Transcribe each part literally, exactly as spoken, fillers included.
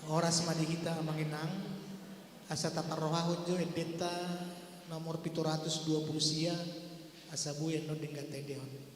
Horas ma di hita amang inang, asa taparrohahon jo endenta nomor pitu ratus dua pulu sia, asa boi annon denggan taendehon.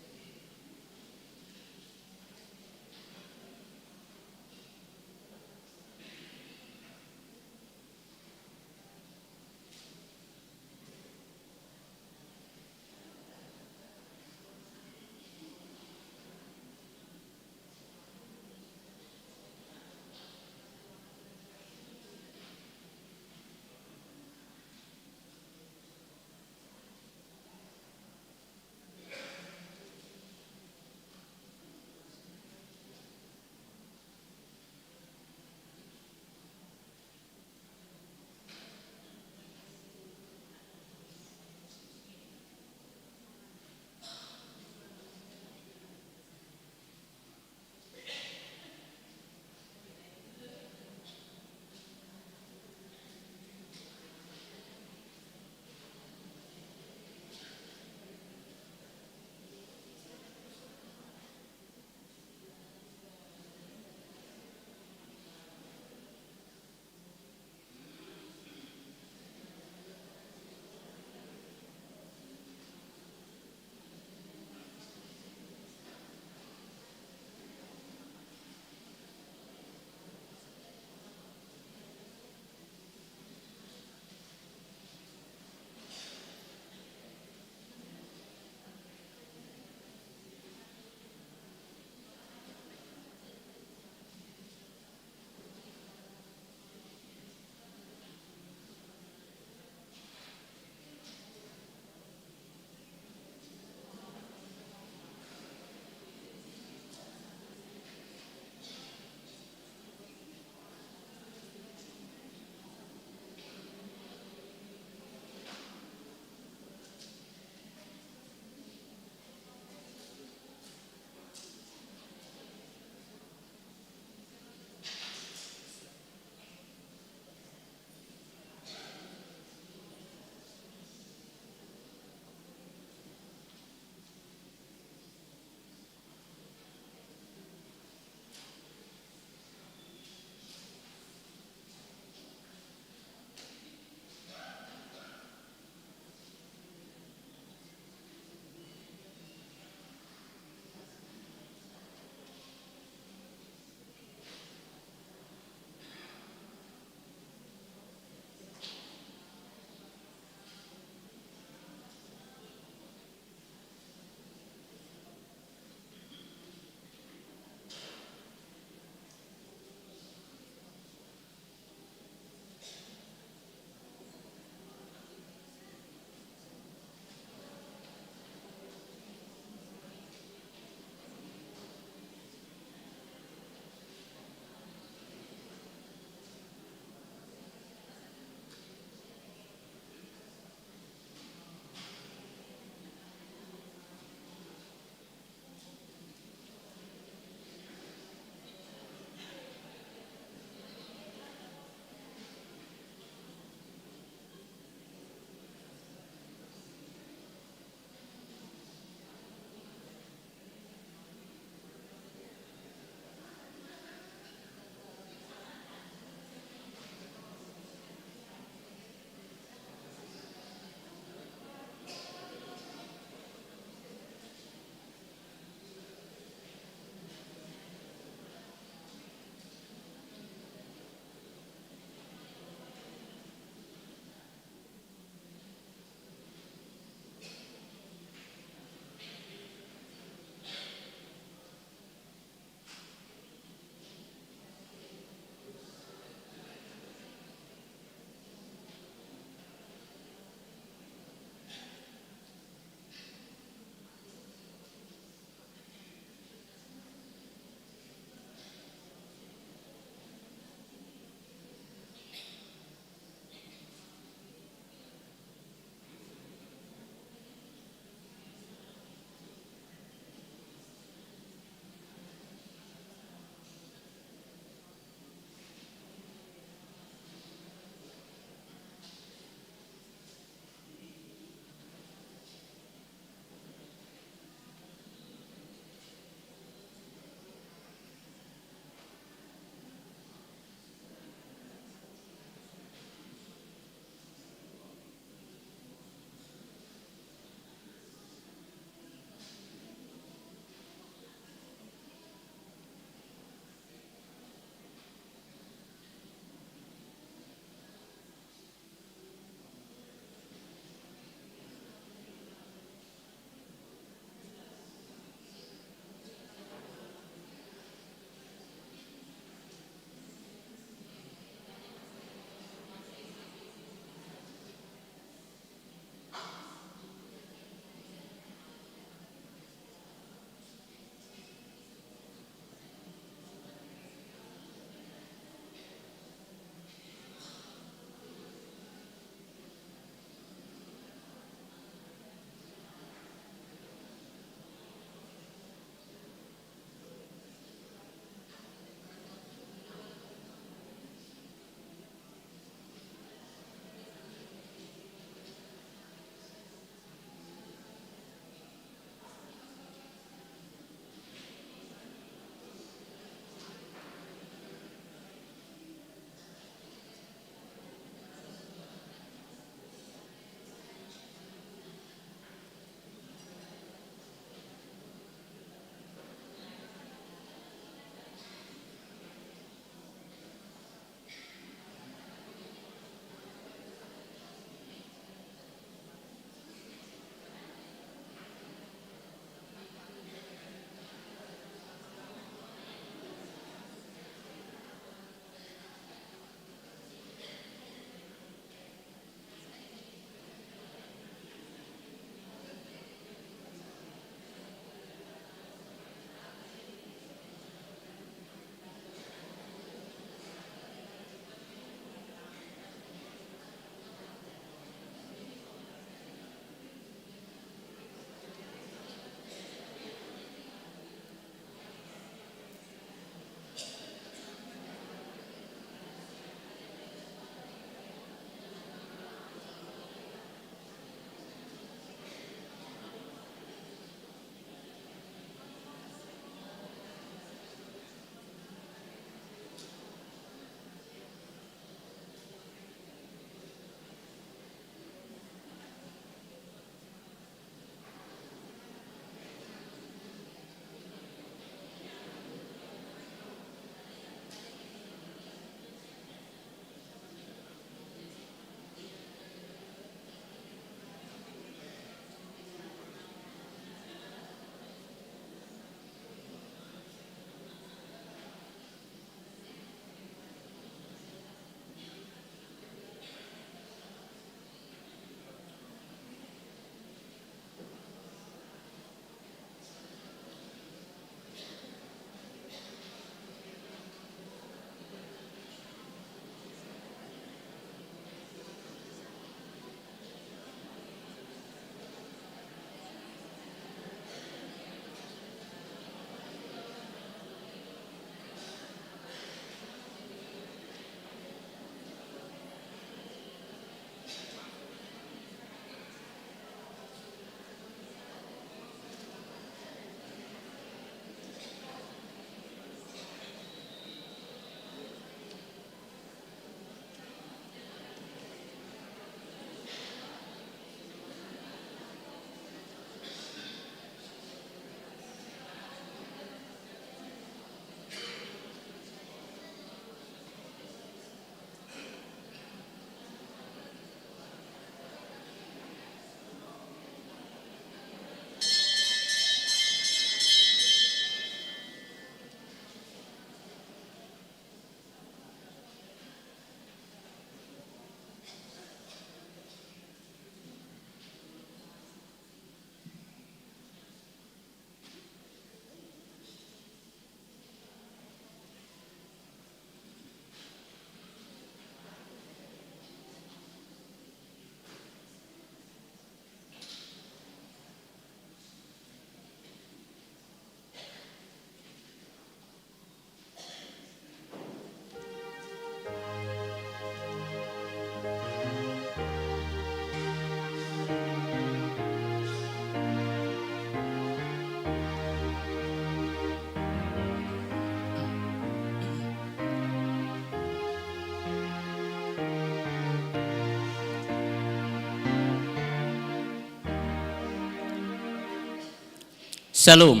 Shalom.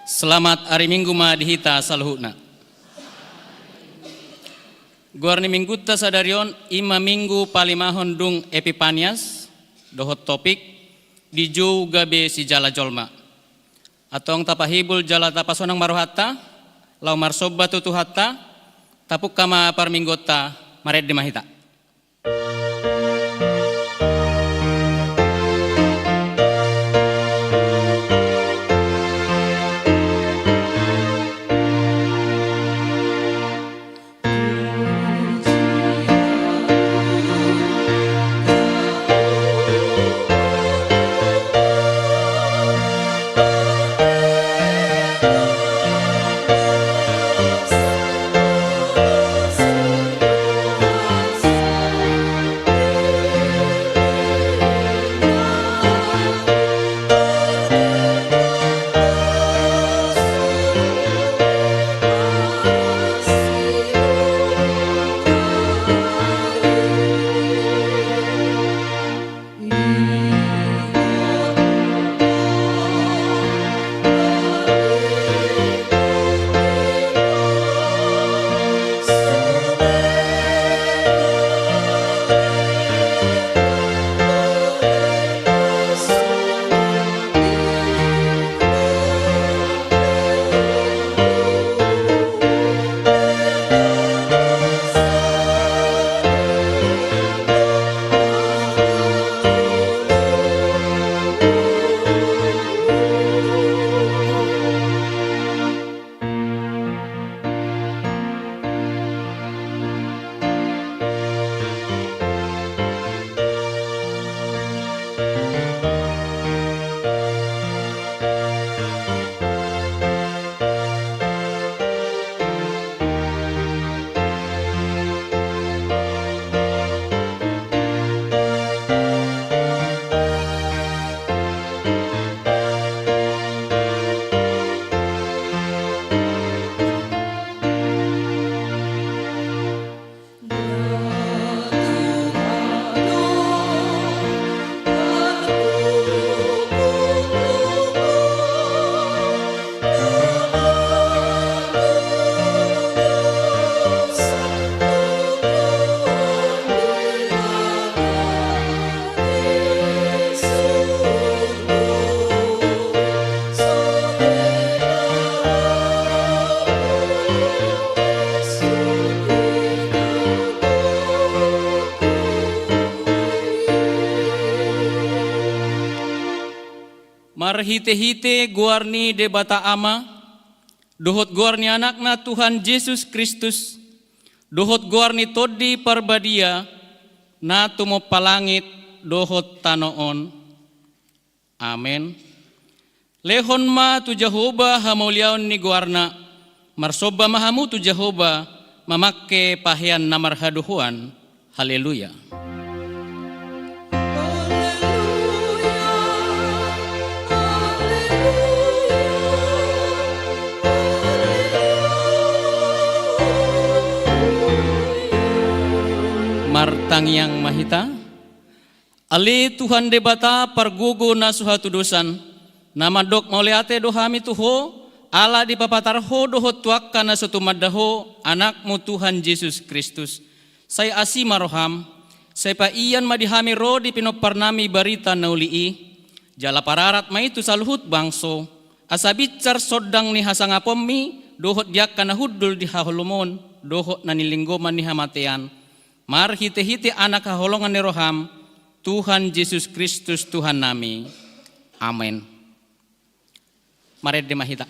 Selamat ari Minggu ma di hita saluhutna. Goar ni Minggunta sadari on i ma Minggu palimahon dung Epipanias, dohot topik: Dijou gabe sijala jolma. Antong tapahibul jala tapasonang ma rohanta, laho marsomba tu Tuhanta. Tapungka ma parmingguonta. Marende ma hita. Marhitehite goar ni Debata Ama, dohot goar ni Anakna Tuhan Jesus Kristus, dohot goar ni Tondi Parbadia, na tumompa langit dohot tano on. Amen. Lehon ma tu Jahowa hamauliaon ni goarna, marsomba ma hamu tu Jahowa, mamangke pahean na marhadohoan. Haleluya. Martangiang ma hita. Ale Tuhan Debata pargogo na so hatudosan, na mandok mauliate do hami tu Ho, ala dipapatar Ho dohot tu angka na so tumanda Ho, Anakmu Tuhan Jesus Kristus. Sai asi ma roham, sai paian ma di hami ro di pinomparnami barita na uli i, jala pararat ma i tu saluhut bangso, asa binsar sondang ni hasangaponmi dohot di angka na hundul di haholomon dohot na nilinggoman ni hamatean, marhitehite Anak haholongan ni roham, Tuhan Jesus Kristus Tuhannami. Amen. Marende ma hita.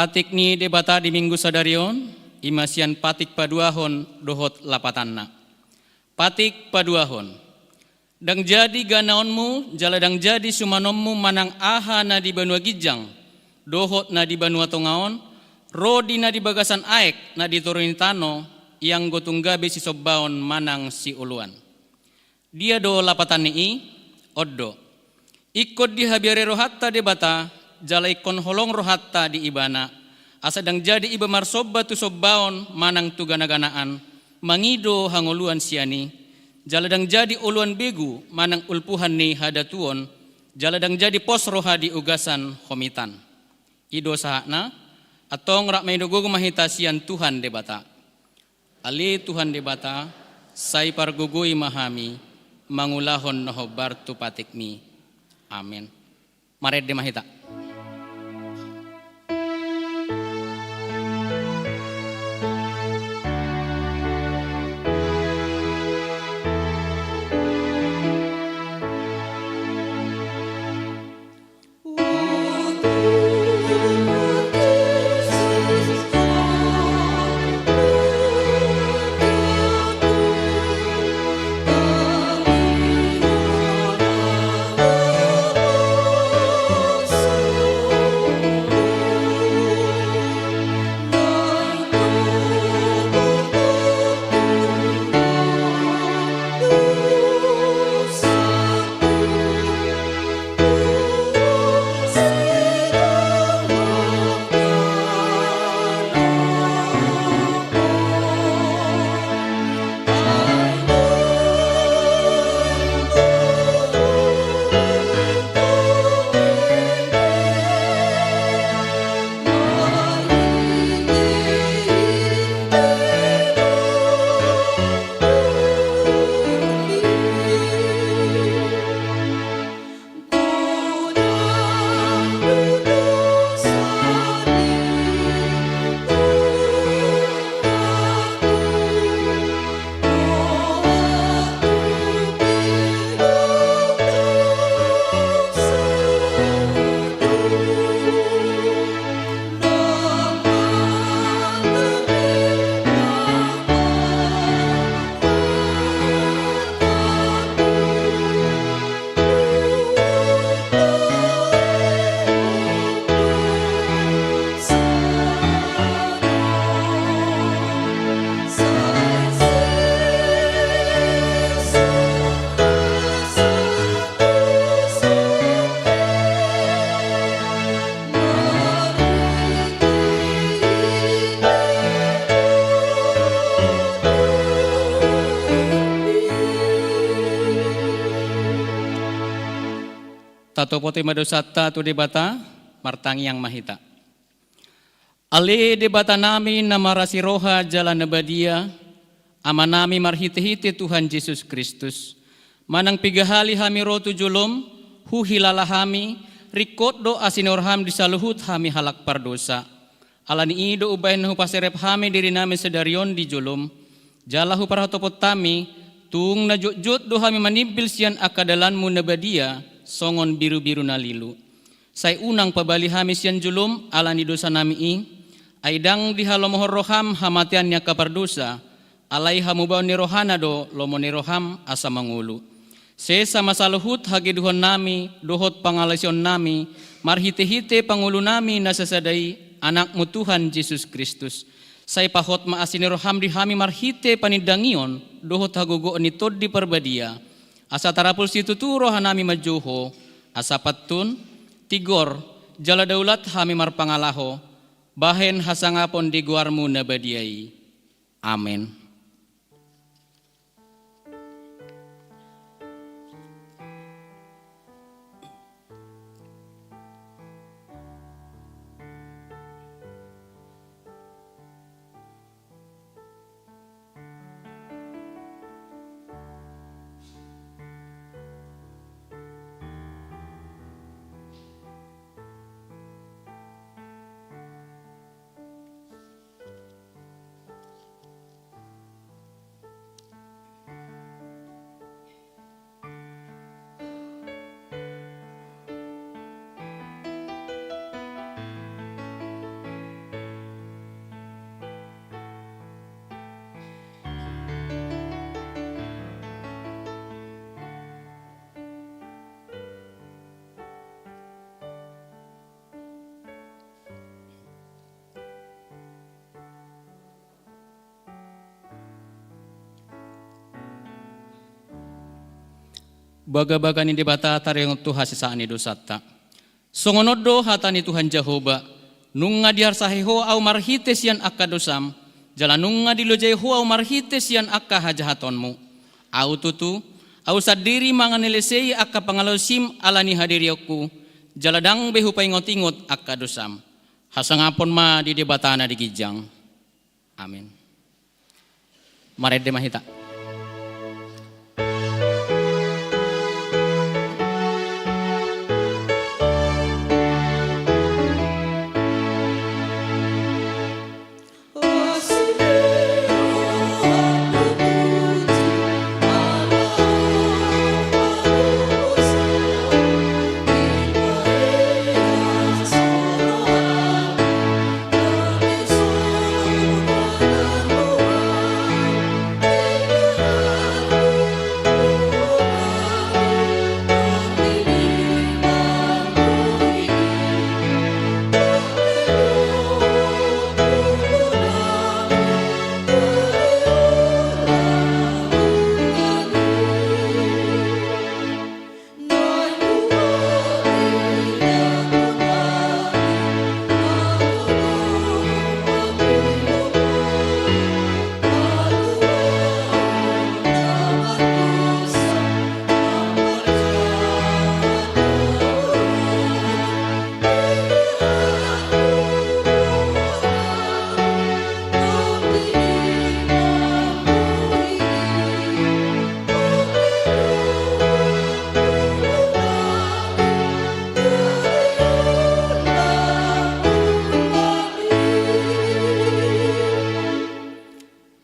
Patik ni Debata di Minggu sadari on, i ma sian patik paduahon dohot lapatanna. Patik paduahon. Ndang jadi ganaonmu, jala ndang jadi sumanonmu manang aha na di banua ginjang, dohot na di banua tonga on, ro di na di bagasan aek na di toru ni tano, i anggo tung gabe sisombaon manang sioloan. Dia do lapatan ni i? On do. Ingkon dihabiari rohanta Debata, jala ingkon holong rohanta di Ibana, asa ndang jadi iba marsomba tu sombaon manang tu ganaganaan, mangido hangoluan sian i, jala ndang jadi oloan begu manang ulpuhan ni hadatuon, jala ndang jadi pos roha di ugasan homitan. I do sahatna. Antong rap mangido gogo ma hita sian Tuhan Debata. Ale Tuhan Debata, sai pargogoi ma hami mangulahon na hombar tu patikmi. Amen. Marende ma hita. Tatopoti ma dosanta tu Debata, martangiang ma hita. Ale Debatanami na marasi roha jala na badia, Amanami marhitehite Tuhan Jesus Kristus, manang piga hali hami ro tu jolom, huhilala hami, ringkot do asi ni roham di saluhut hami halak pardosa. Ala ni i do umbahen na hupaserep hami dirinami sadari on di jolom, jala huparhatopot hami, tung na jotjot do hami manimbil sian angka dalanmu na badia, songon birubiru na lilu. Sai unang pabali hami sian jolom ala ni dosanami i, ai ndang dihalomohon roham hamatean ni angka pardosa, alai hamubaon ni rohana do lomo ni roham asa mangolu. Sesa ma saluhut hagedehonnami dohot pangalaosionnami marhitehite pangolunami na sasada i, Anakmu Tuhan Jesus Kristus. Sai pahot ma asi ni roham di hami marhite panindangion dohot hagogoon ni Tondi Parbadia, asa tarapul situtu rohanami manjou Ho, asa pantun, tigor, jala daulat hami marpangalaho, bahen hasangapon di goarmu na badia i. Amen. Bagabaga ni Debata taringot tu hasesaan ni dosanta. Songon on do hata ni Tuhan Jahowa: Nunga diarsahe ho ahu marhite sian angka dosam, jala nunga dilojai ho ahu marhite sian angka hajahatonmu. Ahu tutu, ahu sandiri mangalesei angka pangalaosim ala ni hadirionku, jala ndang be hupaingotingot angka dosam. Hasangapon ma di Debata na di ginjang. Amin. Marende ma hita.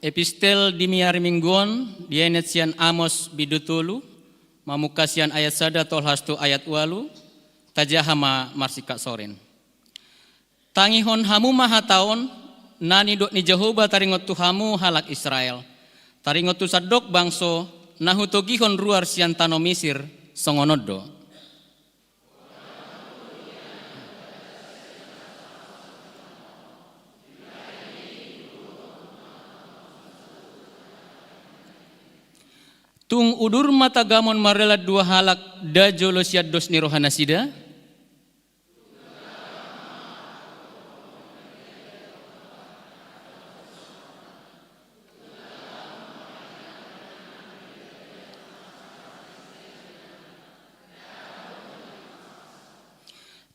Epistel di miari minggu on dienet sian Amos bindu tolu, mamungka sian ayat sada tolhas tu ayat ualu. Tajaha ma marsingkat sorin. Tangihon hamu ma hata on, na nidok ni Jahowa taringot tu hamu halak Israel, taringot tu sandok bangso na hutogihon ruar sian tano Misir, songon on do. Tung udur ma tagamon mardalan dua halak nda jolo sian dos ni rohanasida?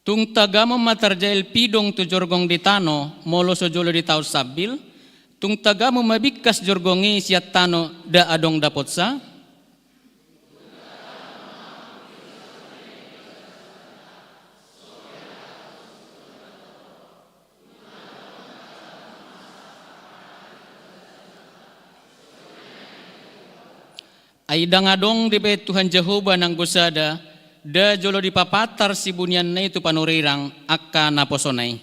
Tung tagamon ma tarjail pidong tu jorgong di tano, molo so jolo ditaon sambil, tung tagamon ma bingkas jorgong i sian tano nda adong dapotsa? Ai ndang adong dibahen Tuhan Jahowa nanggo sada, nda jolo dipapatar sibunianna i tu panurirang angka naposona i.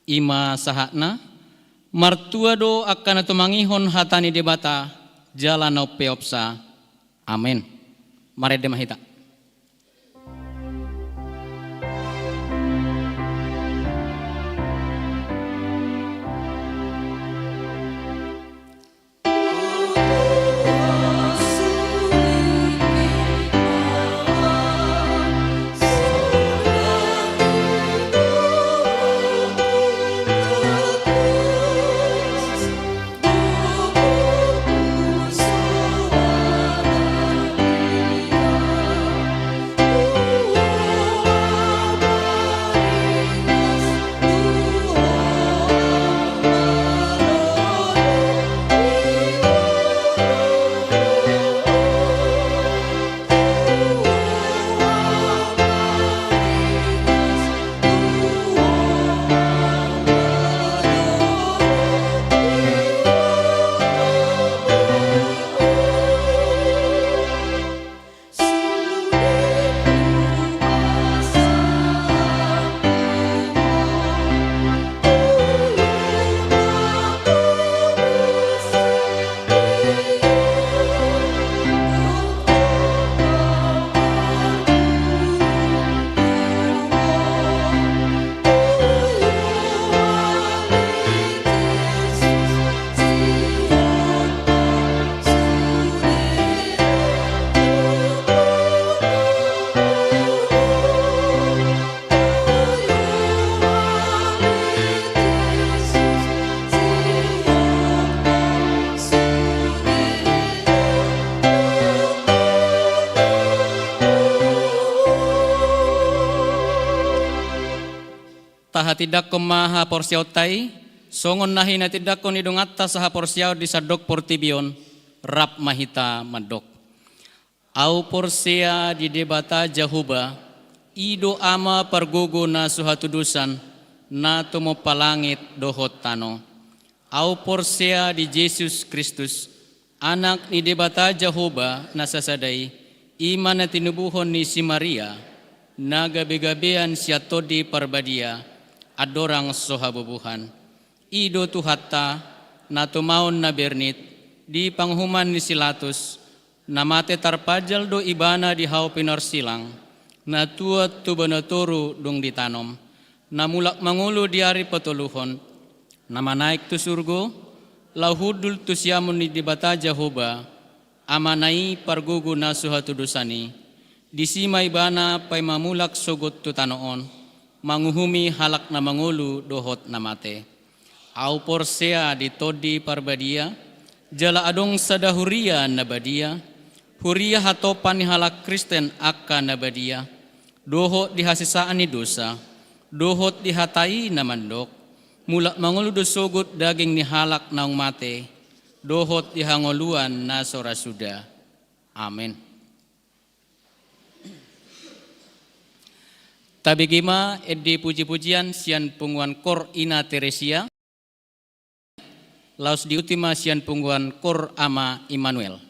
I ma sahatna. Martua do angka na tumangihon hata ni Debata jala na umpeopsa. Amen. Marende ma hita. Tatindanghon ma haporseaonta i, songon na hinatindangkon ni donganta sahaporseaon di sandok portibi on, rap ma hita mandok. Ahu porsea di Debata Jahowa, i do Ama pargogo na so hatudosan, na tumompa langit dohot tano. Ahu porsea di Jesus Kristus, Anak ni Debata Jahowa na sasada i, i ma na tinubuhon ni si Maria, na gabegabean sian Tondi Parbadia, andorang so habubuhan. I do Tuhanta, na tumaon na bernit, di panguhuman ni si Latus, na mate tarpajal do ibana di hau pinarsilang, na tuat tu banua toru dung ditanom, na mulak mangolu di ari patoluhon, na manaek tu surgo, laho hundul tu siamun ni Debata Jahowa, Amana i pargogo na so hatudosan i. Disi ma ibana paima mulak sogot tu tano on, manguhumi halak na mangolu dohot na mate. Ahu porsea di Tondi Parbadia, jala adong sada huria na badia, huria hatopan ni halak Kristen angka na badia, dohot di hasesaan ni dosa, dohot di hata i na mandok, mulak mangolu do sogot daging ni halak naung mate, dohot di hangoluan na so ra suda. Amen. Tabege ma ende pujipujian sian punguan Kor Ina Teresia, laos diuti ma sian punguan Kor Ama Immanuel.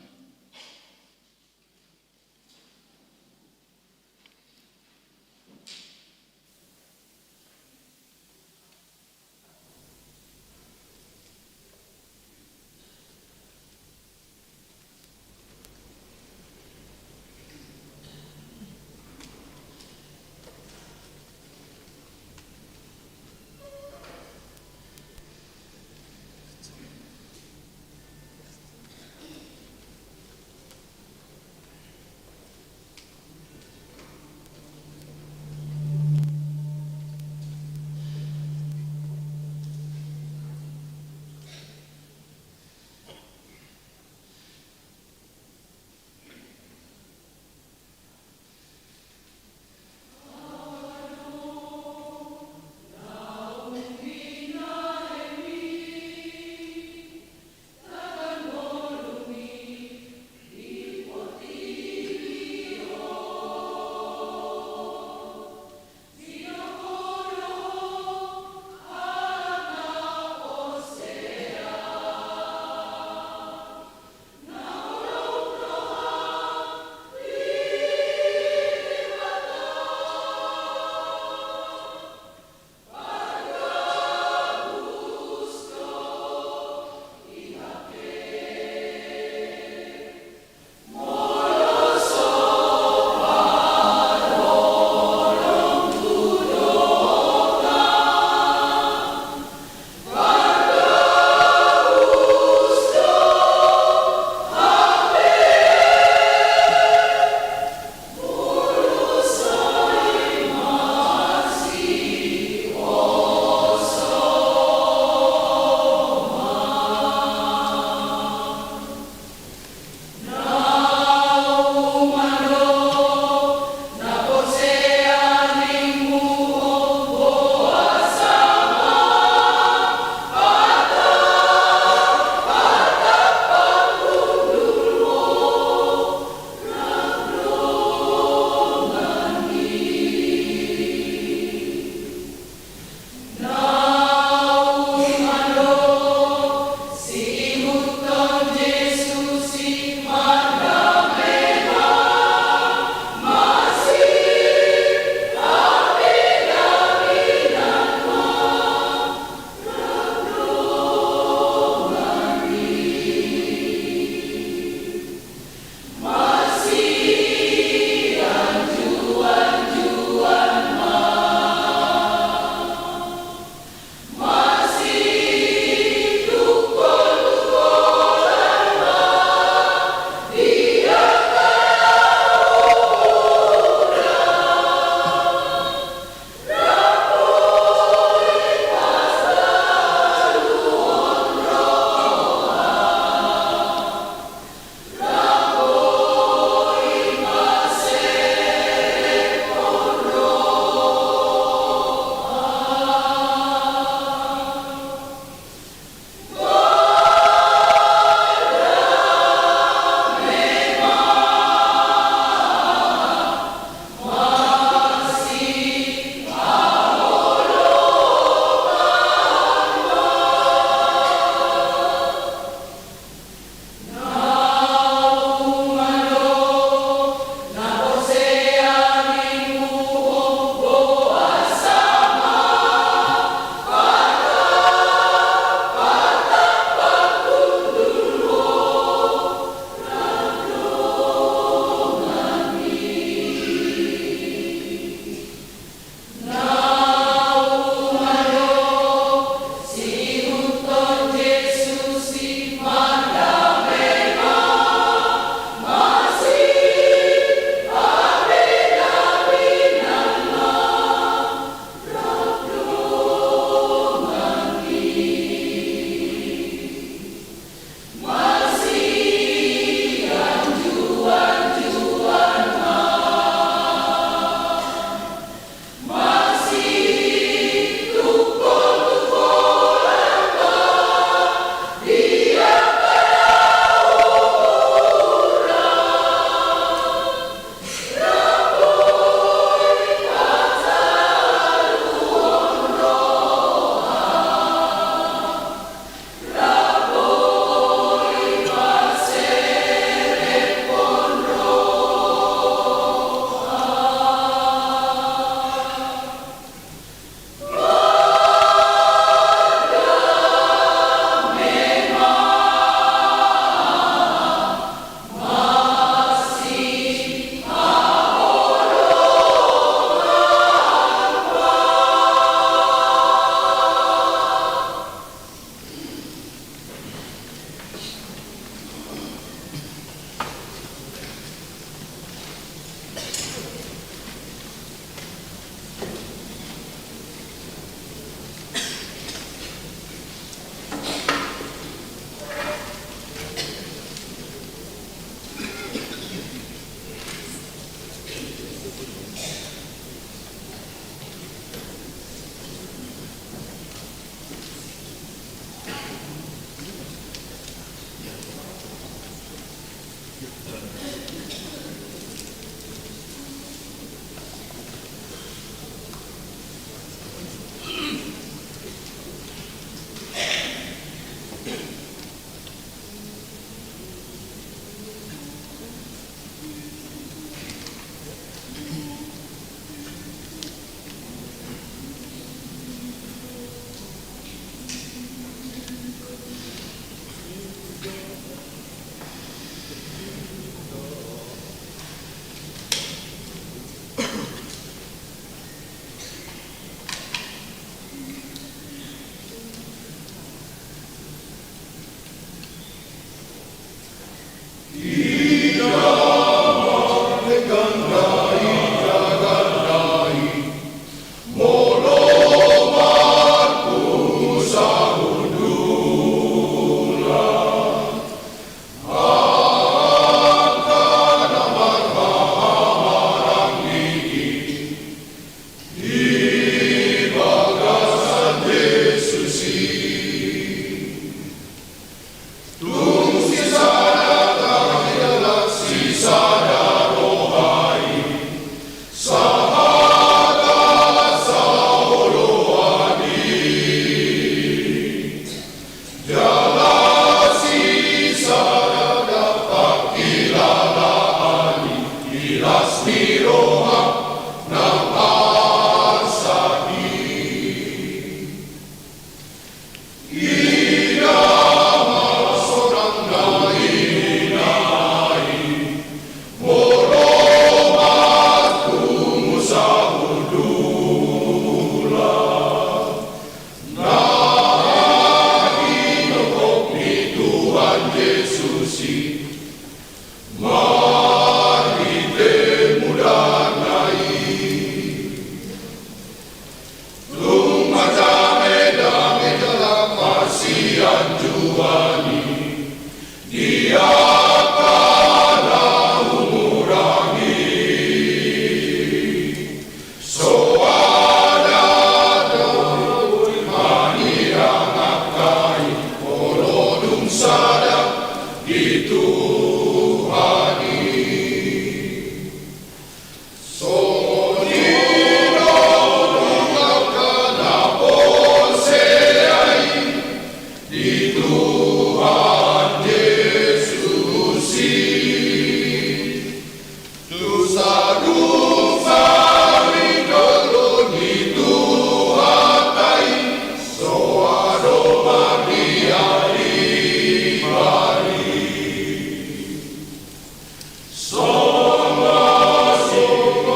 Songon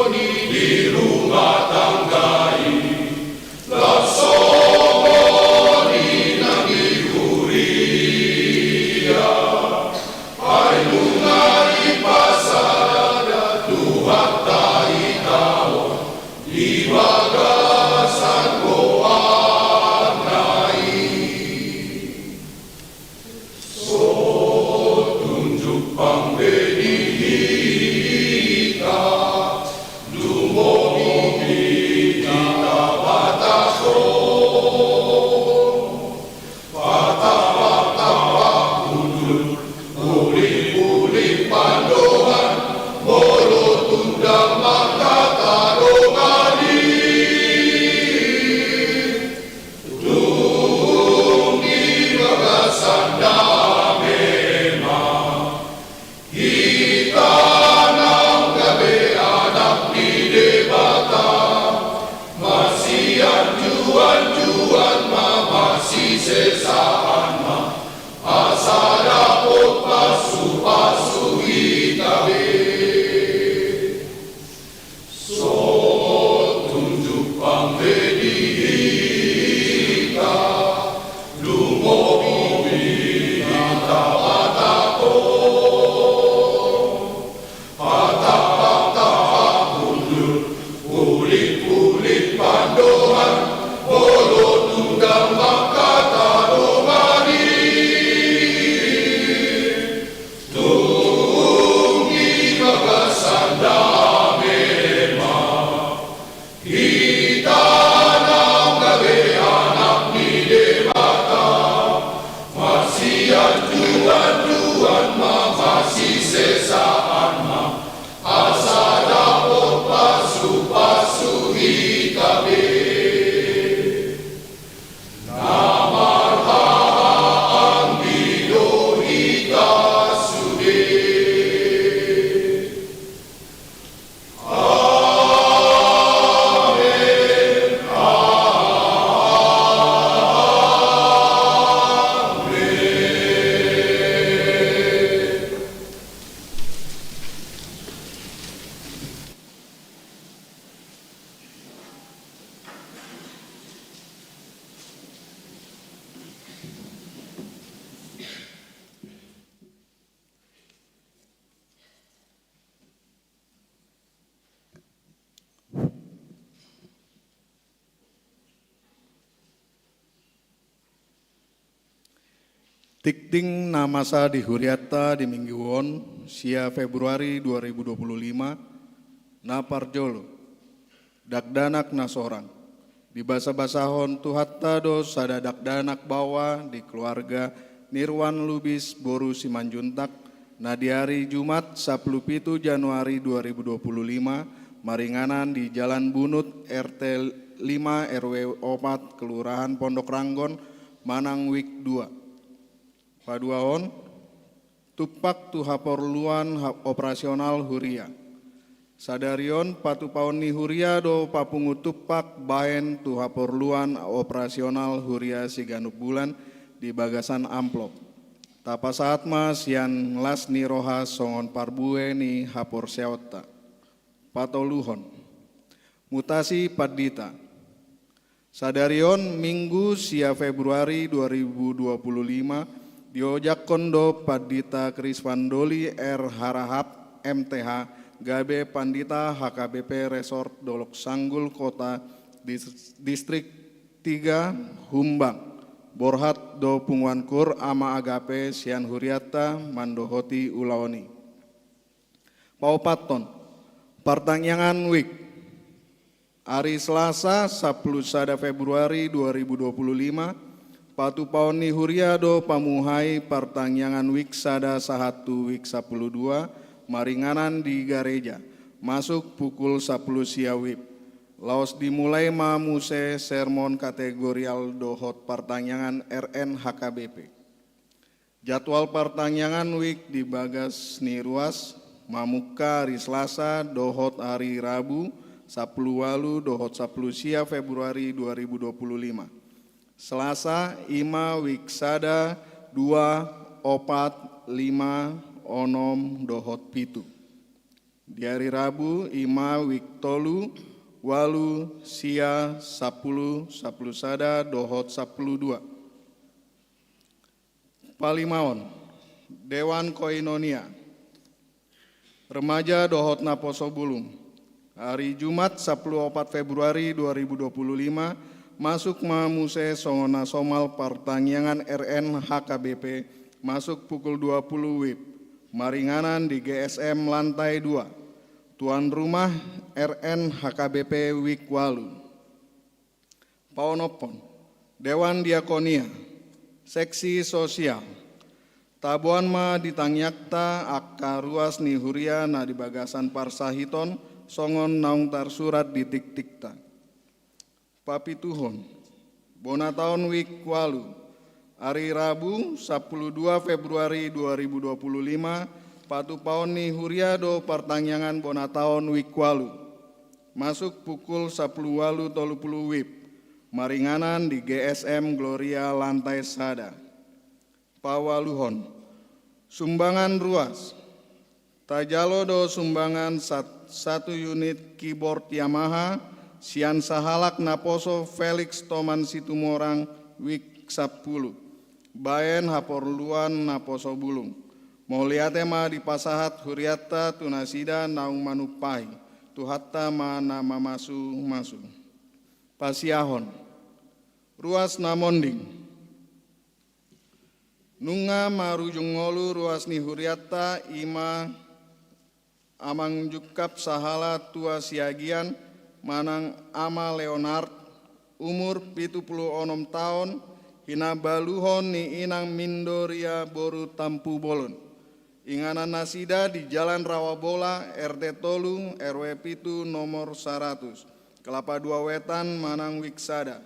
i di rumah tangga i, laos songon i nang di huria. Ai nunga dipasada Tuhanta hita on di bagasan goarna i. So tung jumpang be di hita, lumobi hita Batak on. Patapatapa hundul, ulipuli pandohan, molo tung damang hata dongan i. Tung di bagasan dame ma hita nang gabe anak ni Debata, masianjuanjuan ma, masisesaan ma, asa dapot pasupasu hita be. So tung jumpang be di hita, lumobi hita Batak on. Patapatapa hundul, ulipuli pandohan, molo tung damang hata dongan i. Tung di bagasan dame ma hita nang gabe anak ni Debata, masianjuanjuan ma, masisesaan ma, asa dapot pasupasu hita be. Na marhahaanggi do hita sude. Amen. Amen. Tingting na masa di hurianta di minggu on, sia Februari dua ribu dua puluh lima, na parjolo, dakdanak na sorang. Dibasabasahon Tuhanta do sada dakdanak baoa di keluarga Nirwan Lubis boru Simanjuntak, na di ari Jumat sampulu pitu Januari dua ribu dua puluh lima, maringanan di Jalan Bunut, R T lima, R W opat, Kelurahan Pondok Ranggon, manang wik dua. Paduahon, tumpak tu haporluan ha-, operasional huria. Sadari on patupaon ni huria do papungu tumpak bahen tu haporluan operasional huria siganup bulan di bagasan amplop. Tapasahat ma sian las ni roha songon parbue ni haporseaonta. Patoluhon. Mutasi pandita. Sadari on Minggu sia Februari dua ribu dua puluh lima, diojakhon do Pandita Krisvan Doli R Harahap, M T H, gabe Pandita H K B P Resort Dolok Sanggul Kota Dis-, Distrik tiga Humbang. Borhat do punguan kur Ama Agape sian hurianta mandohoti ulaon i. Paopathon, partangiangan wik. Ari Selasa, sampulu sada Februari dua ribu dua puluh lima, patupaon ni huria do pamuhai partangiangan wik sada sahat tu wik sampulu dua, maringanan di gareja, masuk pukul sampulu sia wib. Laos dimulai ma muse sermon kategorial dohot partangiangan R N H K B P. Jadwal partangiangan wik di bagas ni ruas, mamungka ari Selasa dohot ari Rabu, sampulu ualu dohot sampulu sia Februari dua ribu dua puluh lima. Selasa, i ma wik sada, dua, opat, lima, onom, dohot pitu. Di ari Rabu, i ma wik tolu, ualu, sia, sampulu, sampulu sada, dohot sampulu dua. Palimaon, Dewan Koinonia, remaja dohot naposo bulung. Ari Jumat, sampulu opat Februari dua ribu dua puluh lima, masuk ma muse songon na somal partangiangan R N H K B P, masuk pukul dua puluh wib, maringanan di G S M lantai dua. Tuan rumah R N H K B P wik ualu. Paonomhon, Dewan Diakonia, seksi sosial. Taboan ma di tangiangta angka ruas ni huria na di bagasan parsahiton, songon naung tarsurat di tiktikta. Papituhon, bona taon wik ualu. Ari Rabu, sampulu dua Februari dua ribu dua puluh lima, patupaon ni huria do partangiangan bona taon wik ualu. Masuk pukul sampulu ualu tolu puluh wib, maringanan di G S M Gloria lantai sada. Paualuhon, sumbangan ruas. Tajalo do sumbangan sat-, satu unit keyboard Yamaha, sian sahalak naposo Felix Toman Situmorang, wik sampulu. Baen haporluan naposo bulung. Mauliate ma dipasahat hurianta tu nasida naung manumpahi, Tuhanta ma na mamasumasu. Pasiahon, ruas na monding. Nunga marujung ngolu ruas ni hurianta, i ma Amang Jungkap sahala Tua Siagian manang Ama Leonard, umur pitu pulu onom taon, hinabaluhon ni inang Mindoria boru Tampubolon. Inganan nasida di Jalan Rawabola, R T tolu, R W pitu, nomor saratus, Kelapa Dua Wetan manang wik sada.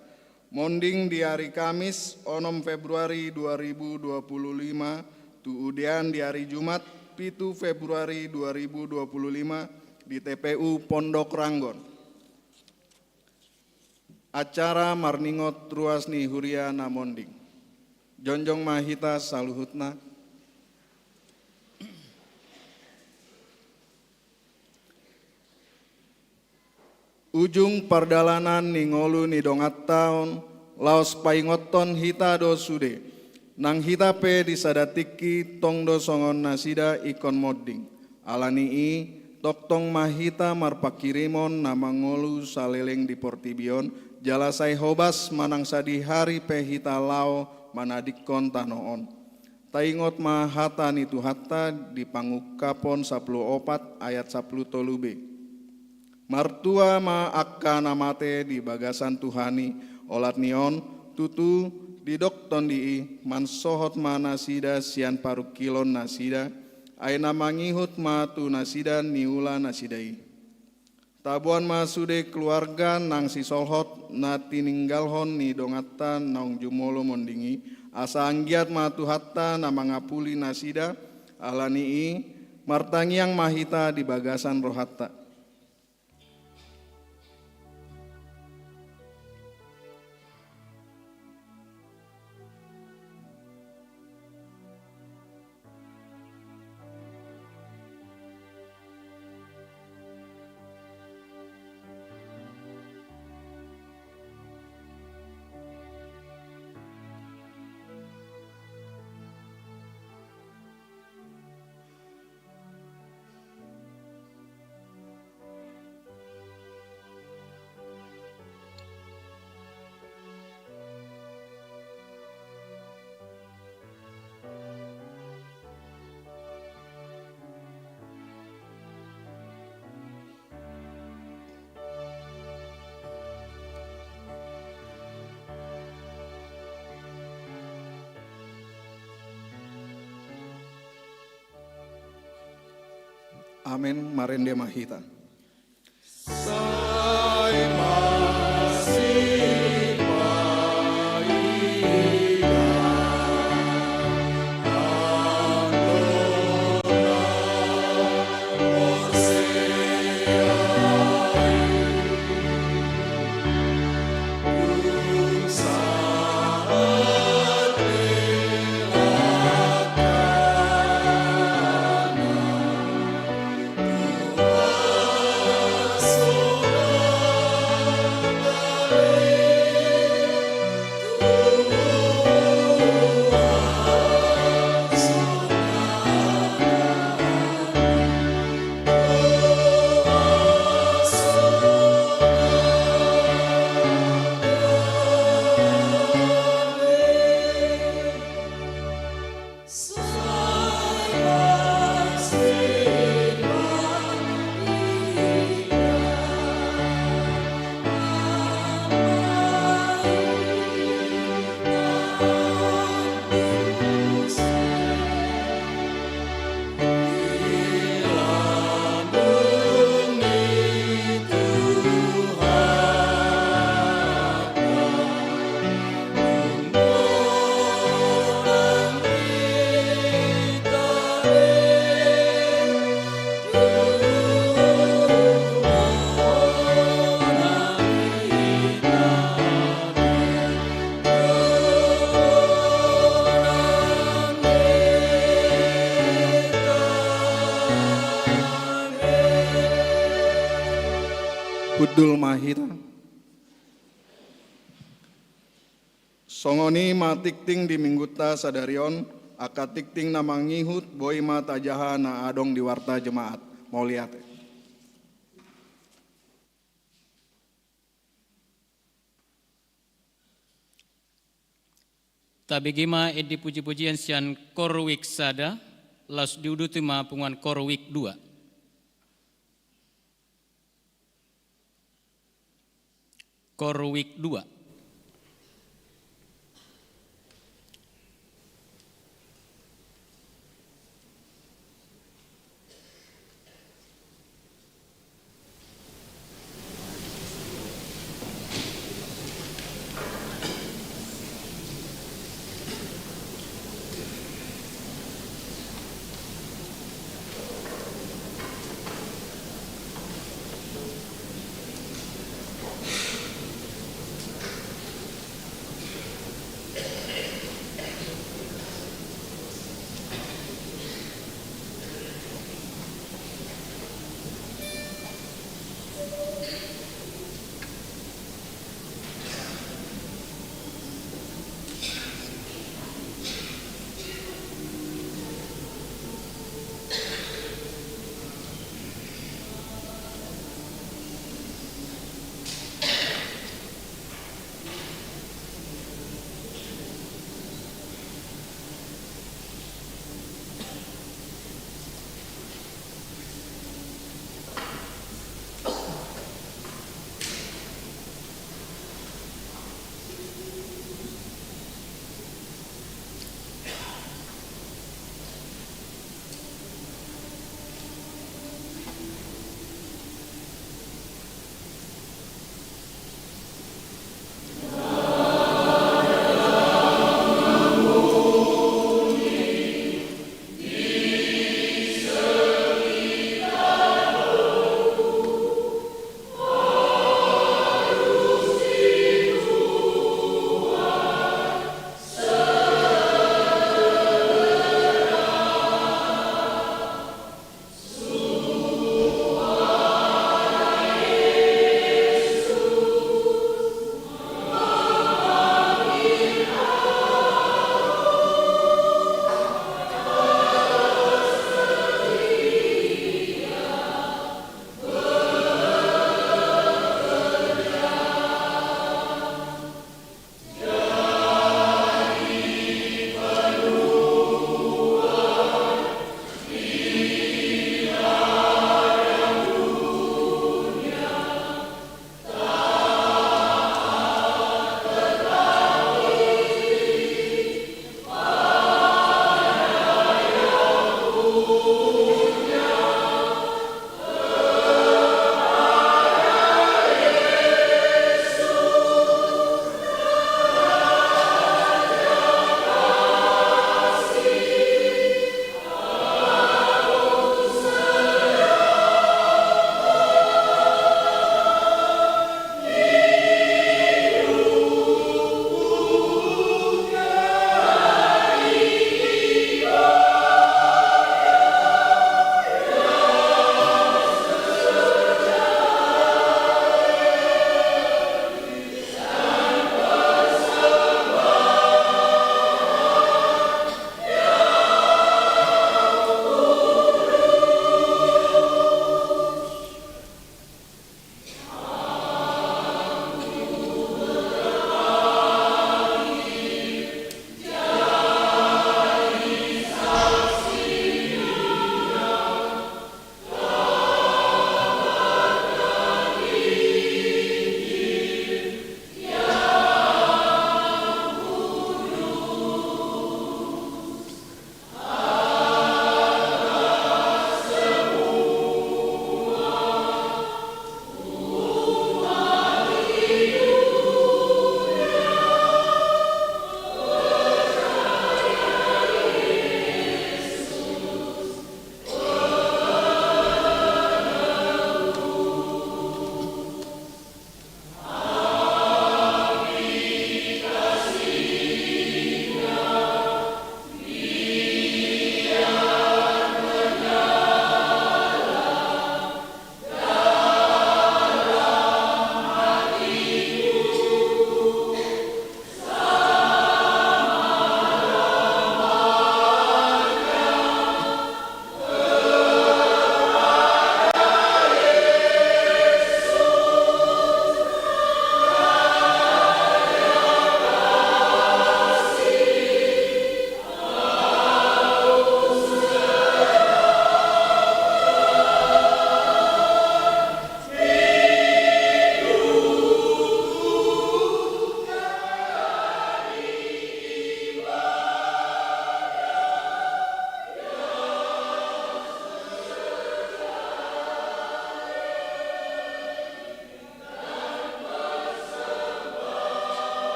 Monding di ari Kamis, onom Februari dua ribu dua puluh lima, tu udean di ari Jumat, pitu Februari dua ribu dua puluh lima, di T P U Pondok Ranggon. Acara marningot ruas ni huria na monding. Jongjong ma hita saluhutna. Ujung pardalanan ni ngolu ni donganta on, laos paingothon hita do sude. Nang hita pe di sada tingki tong do songon nasida ingkon monding. Ala ni i, tongtong ma hita marpanghirimon na mangolu saleleng di portibi on, jala sai hobas manang sadihari pe hita laho manadingkon tano on. Taingot ma hata ni Tuhanta di Pangungkapon sampulu opat ayat sampulu tolu b. Martua ma angka na mate di bagasan Tuhan i, olat ni on, tutu, didok Tondi i, mansohot ma nasida sian parungkilon nasida, ai na mangihut ma tu nasida niula nasida i. Taboan ma sude keluarga nang sisolhot na tininggalhon ni donganta naung jumolo monding i, asa anggiat ma Tuhanta na mangapuli nasida, ala ni i, martangiang ma hita di bagasan rohanta. Amen. Marende ma hita. Hundul ma hita. Songon i ma tingting di minggunta sadari on, angka tingting na mangihut boi ma tajaha na adong di warta jemaat. Mauliate. Tabege ma ende puji-pujian sian Korwik sada, laos diuduti ma punguan Korwik dua. Korwik dua.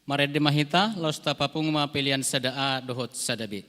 Marende ma hita, laos tapapungu ma pelean sada A dohot sada B.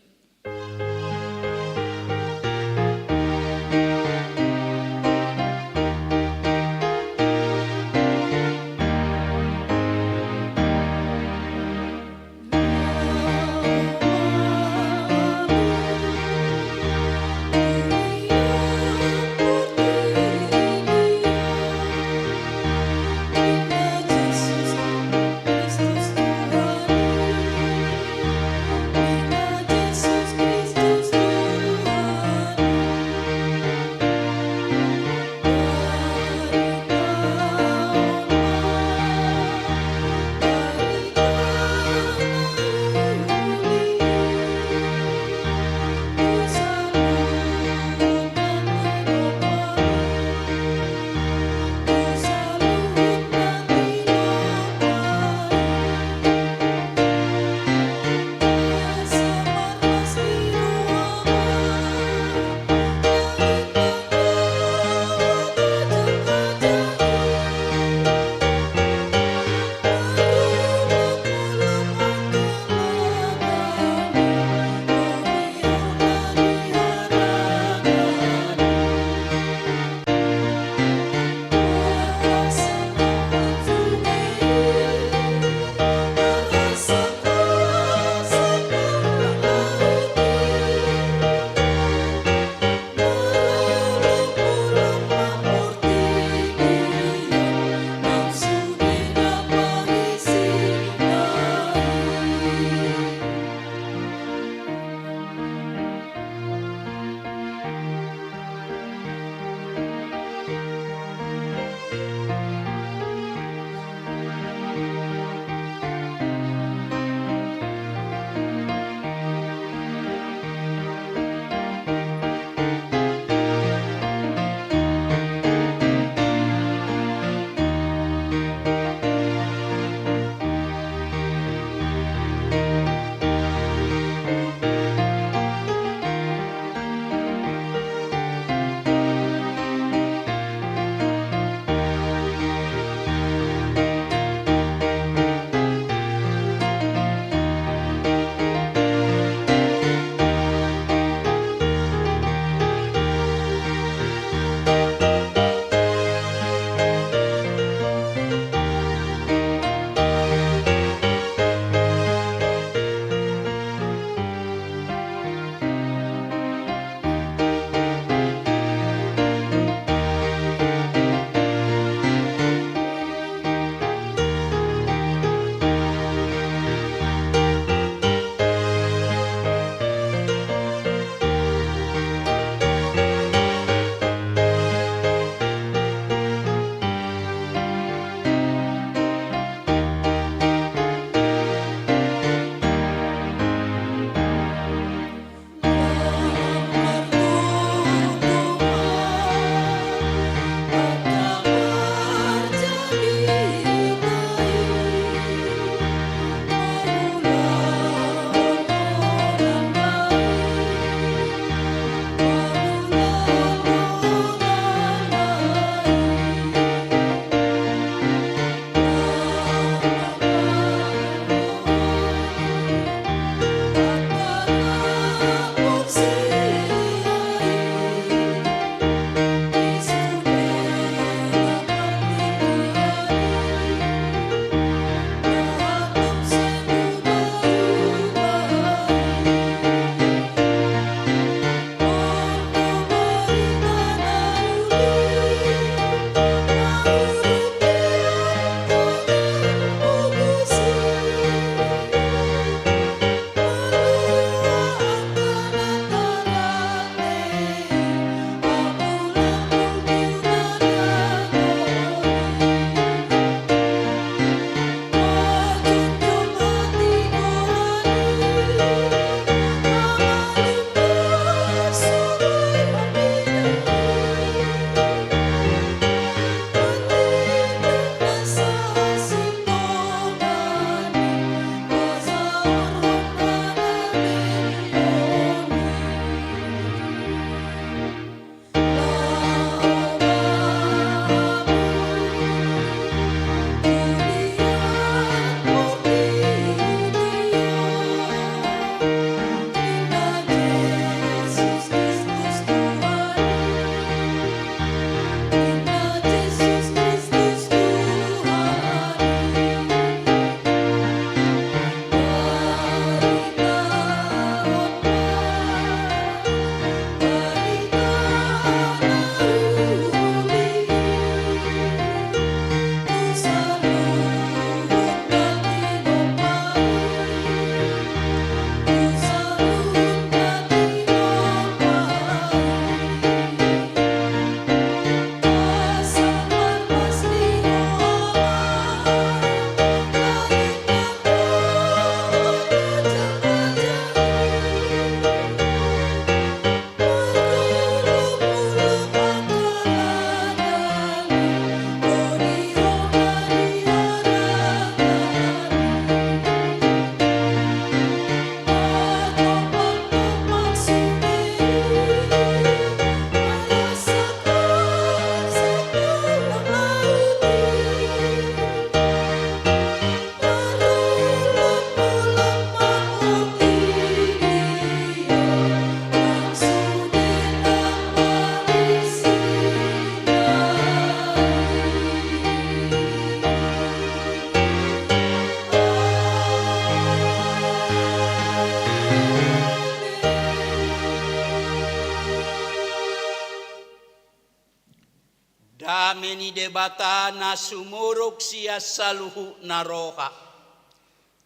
Dame ni Debata na sumurung sian saluhutna roha,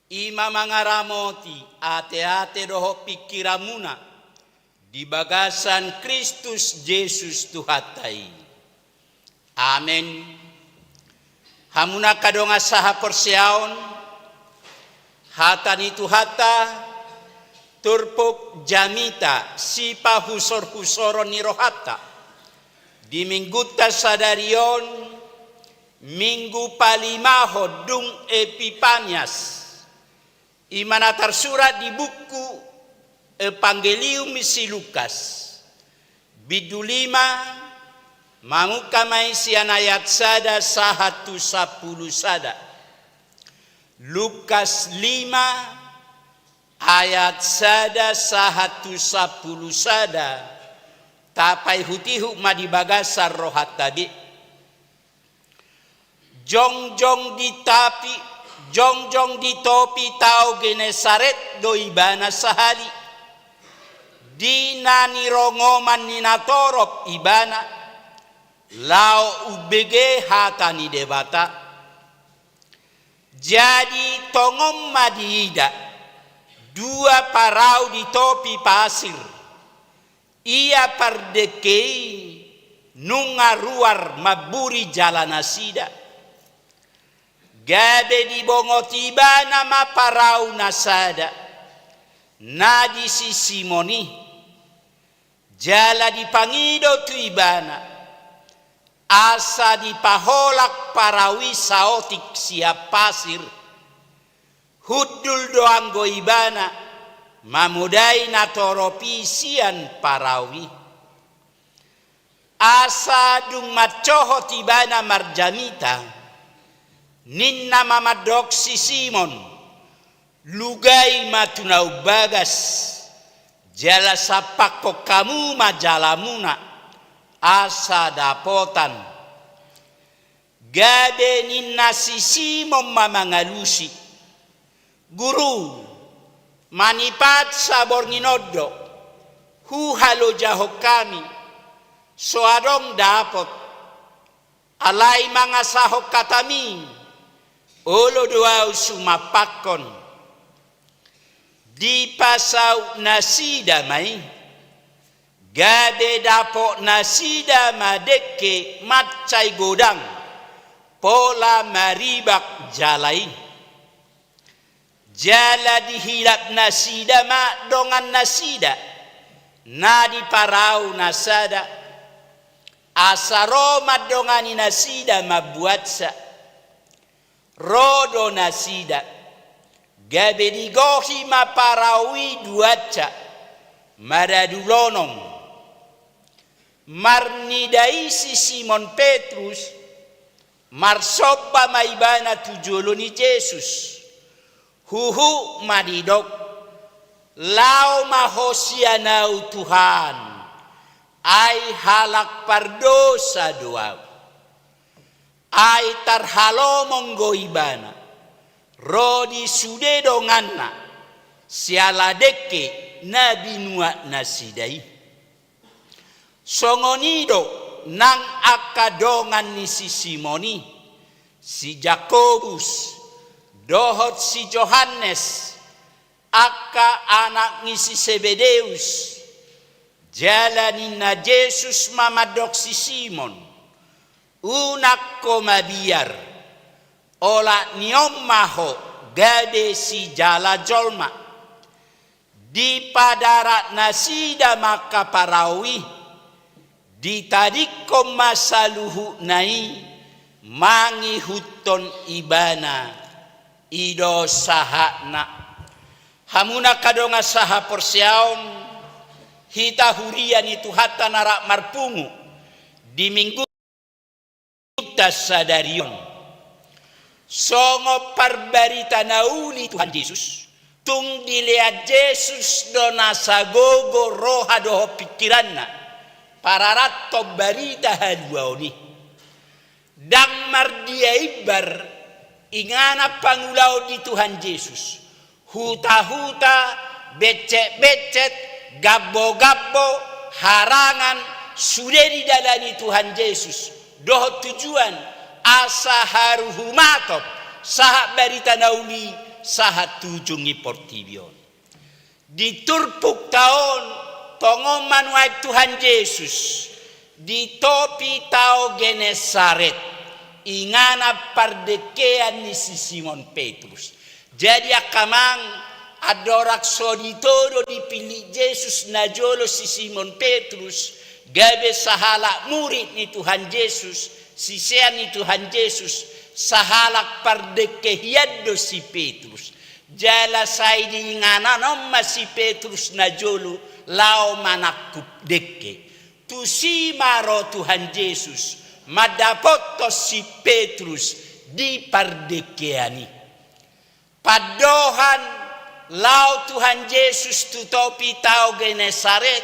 i ma mangaramoti ateate dohot pingkiranmuna di bagasan Kristus Jesus Tuhanta i. Amen. Hamu angka dongan sahaporseaon, hata ni Tuhanta turpuk jamita sipahusorhusoron ni rohanta di Minggunta sadari on, Minggu palimahon dung Epipanias, i ma na tarsurat di buku Evangelium ni si Lukas, bindu lima, mamungka ma i sian ayat sada sahat tu sampulu sada. Lukas lima, ayat sada sahat tu sampulu sada, tapaihutihut ma di bagasan rohanta be. Jongjong di tapi, jongjong di topi tao Genesaret do ibana sahali. Di na nirongoman ni natorop ibana, laho umbege hata ni Debata. Jadi tongon ma diida dua parau di topi pasir. Ia pardengke i nunga ruar mamburi jala nasida. Gabe dibongot ibana ma parau na sada, na di si Simon i. Jala dipangido tu ibana, asa dipaholak parau i saotik sian pasir. Hundul do anggo ibana mamodai natorop i sian parau i. Asa dung mansohot ibana marjamita, ninna ma mandok si Simon, lugai ma tu na umbagas, jala sampakkon hamu ma jalamuna, asa dapotan. Gabe ninna si Simon ma mangalusi, Guru, manipat saborngin on do, huhalojahon hami, so adong dapot. Alai mangasahon hatami, olo do ahu sumampakkon. Dipasaut nasida ma i, gabe dapot nasida ma dengke mansai godang, pola maribak jala i. Jala dihilap nasida ma dongan nasida, na di parau na sada, asa ro mandongani nasida mambuatsa. Ro do nasida, gabe digohi ma parau i duansa, maradu lonom. Marnida i si Simon Petrus, marsomba ma ibana tu jolo ni Jesus. Huhut ma didok, laho ma ho sian ahu Tuhan, ai halak pardosa do ahu. Ai tarhalomon do ibana, ro di sude donganna, siala dengke na binuat nasida i. Songon i do nang angka dongan ni si Simon i, si Jakobus, dohot si Johannes, angka anak ni si Sebedeus. Jala ninna Jesus ma mandok si Simon, unang ho mabiar, olat ni on ma ho gabe sijala jolma. Dipadarat nasida ma angka parau i, ditadingkon ma saluhutna i mangihuthon ibana. I do sahatna. Hamu angka dongan sahaporseaon, hita huria ni Tuhanta na rap marpungu di Minggu sadari on. Songon parbarita na uli Tuhan Jesus, tung dilean Jesus do nasa gogo roha dohot pingkiranna pararathon barita haluaon i. Ndang mardia imbar inganan pangulaon ni Tuhan Jesus. Hutahuta, becekbecet, gambogambo, harangan, sude didalani Tuhan Jesus. dohot tujuan, asa haruhumatop sahat barita na uli sahat tu ujung ni portibi on. Di turpukta on, tongon ma nuaeng Tuhan Jesus di topi tao Genesaret, inganan pardengkean ni si Simon Petrus. Jadi angka amang, andorang so ditodo dipillit Jesus najolo si Simon Petrus gabe sahalak murid ni Tuhan Jesus, sisean ni Tuhan Jesus, sahalak pardengke hian do si Petrus. Jala sai di inganan on ma si Petrus najolo laho manangkup dengke. Tusi ma ro Tuhan Jesus mandapothon si Petrus di pardengkean i. Pandohan laho Tuhan Jesus tu topi tao Genesaret,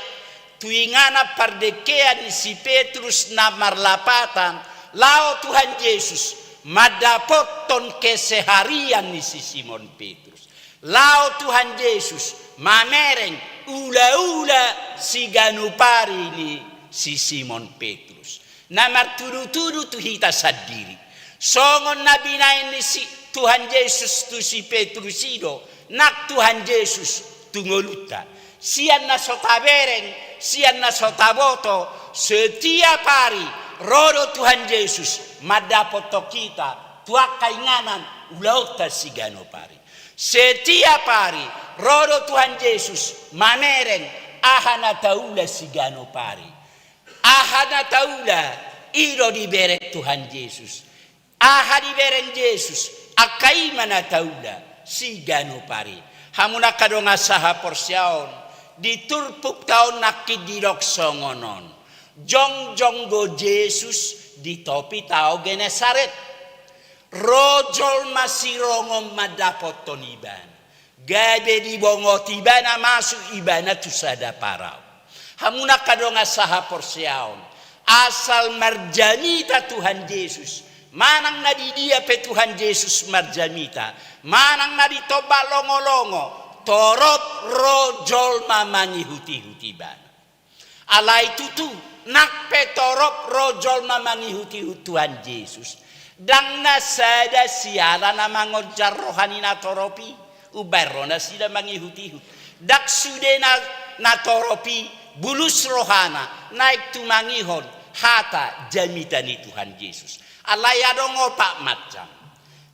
tu inganan pardengkean ni si Petrus na marlapatan, laho Tuhan Jesus mandapothon keseharian ni si Simon Petrus. Laho Tuhan Jesus mamereng ulaula siganup ari ni si Simon Petrus. Na martudutudu tu hita sandiri. Songon na binahen ni si Tuhan Jesus tu si Petrus i do, nang Tuhan Jesus tu ngolunta. Sian na so tabereng, sian na so taboto, setiap ari, ro do Tuhan Jesus mandapothon hita tu angka inganan ulaonta siganup ari. Setiap ari, ro do Tuhan Jesus mamereng aha na taula siganup ari. Aha na taula, i do dibereng Tuhan Jesus. Aha dibereng Jesus, angka i ma na taula siganup ari. Hamu angka dongan sahaporseaon, di turpukta on nangkin didok songon on. Jongjong do Jesus di topi tao Genesaret. Ro jolma sirongon mandapothon ibana. Gabe dibongot ibana masuk ibana tu sada parau. Hamu angka dongan sahaporseaon, asal marjamita Tuhan Jesus, manang na di dia pe Tuhan Jesus marjamita, manang na di tombak longolongo, torop ro jolma mangihutihut ibana. Alai tutu, nang pe torop ro jolma mangihutihut Tuhan Jesus, ndang na sada siala na mangonjar roha ni natorop i umbahen ro nasida mangihutihut. Ndang sude na, natorop i bulus rohana naeng tumangihon hata jamita ni Tuhan Jesus. Alai adong opat macam.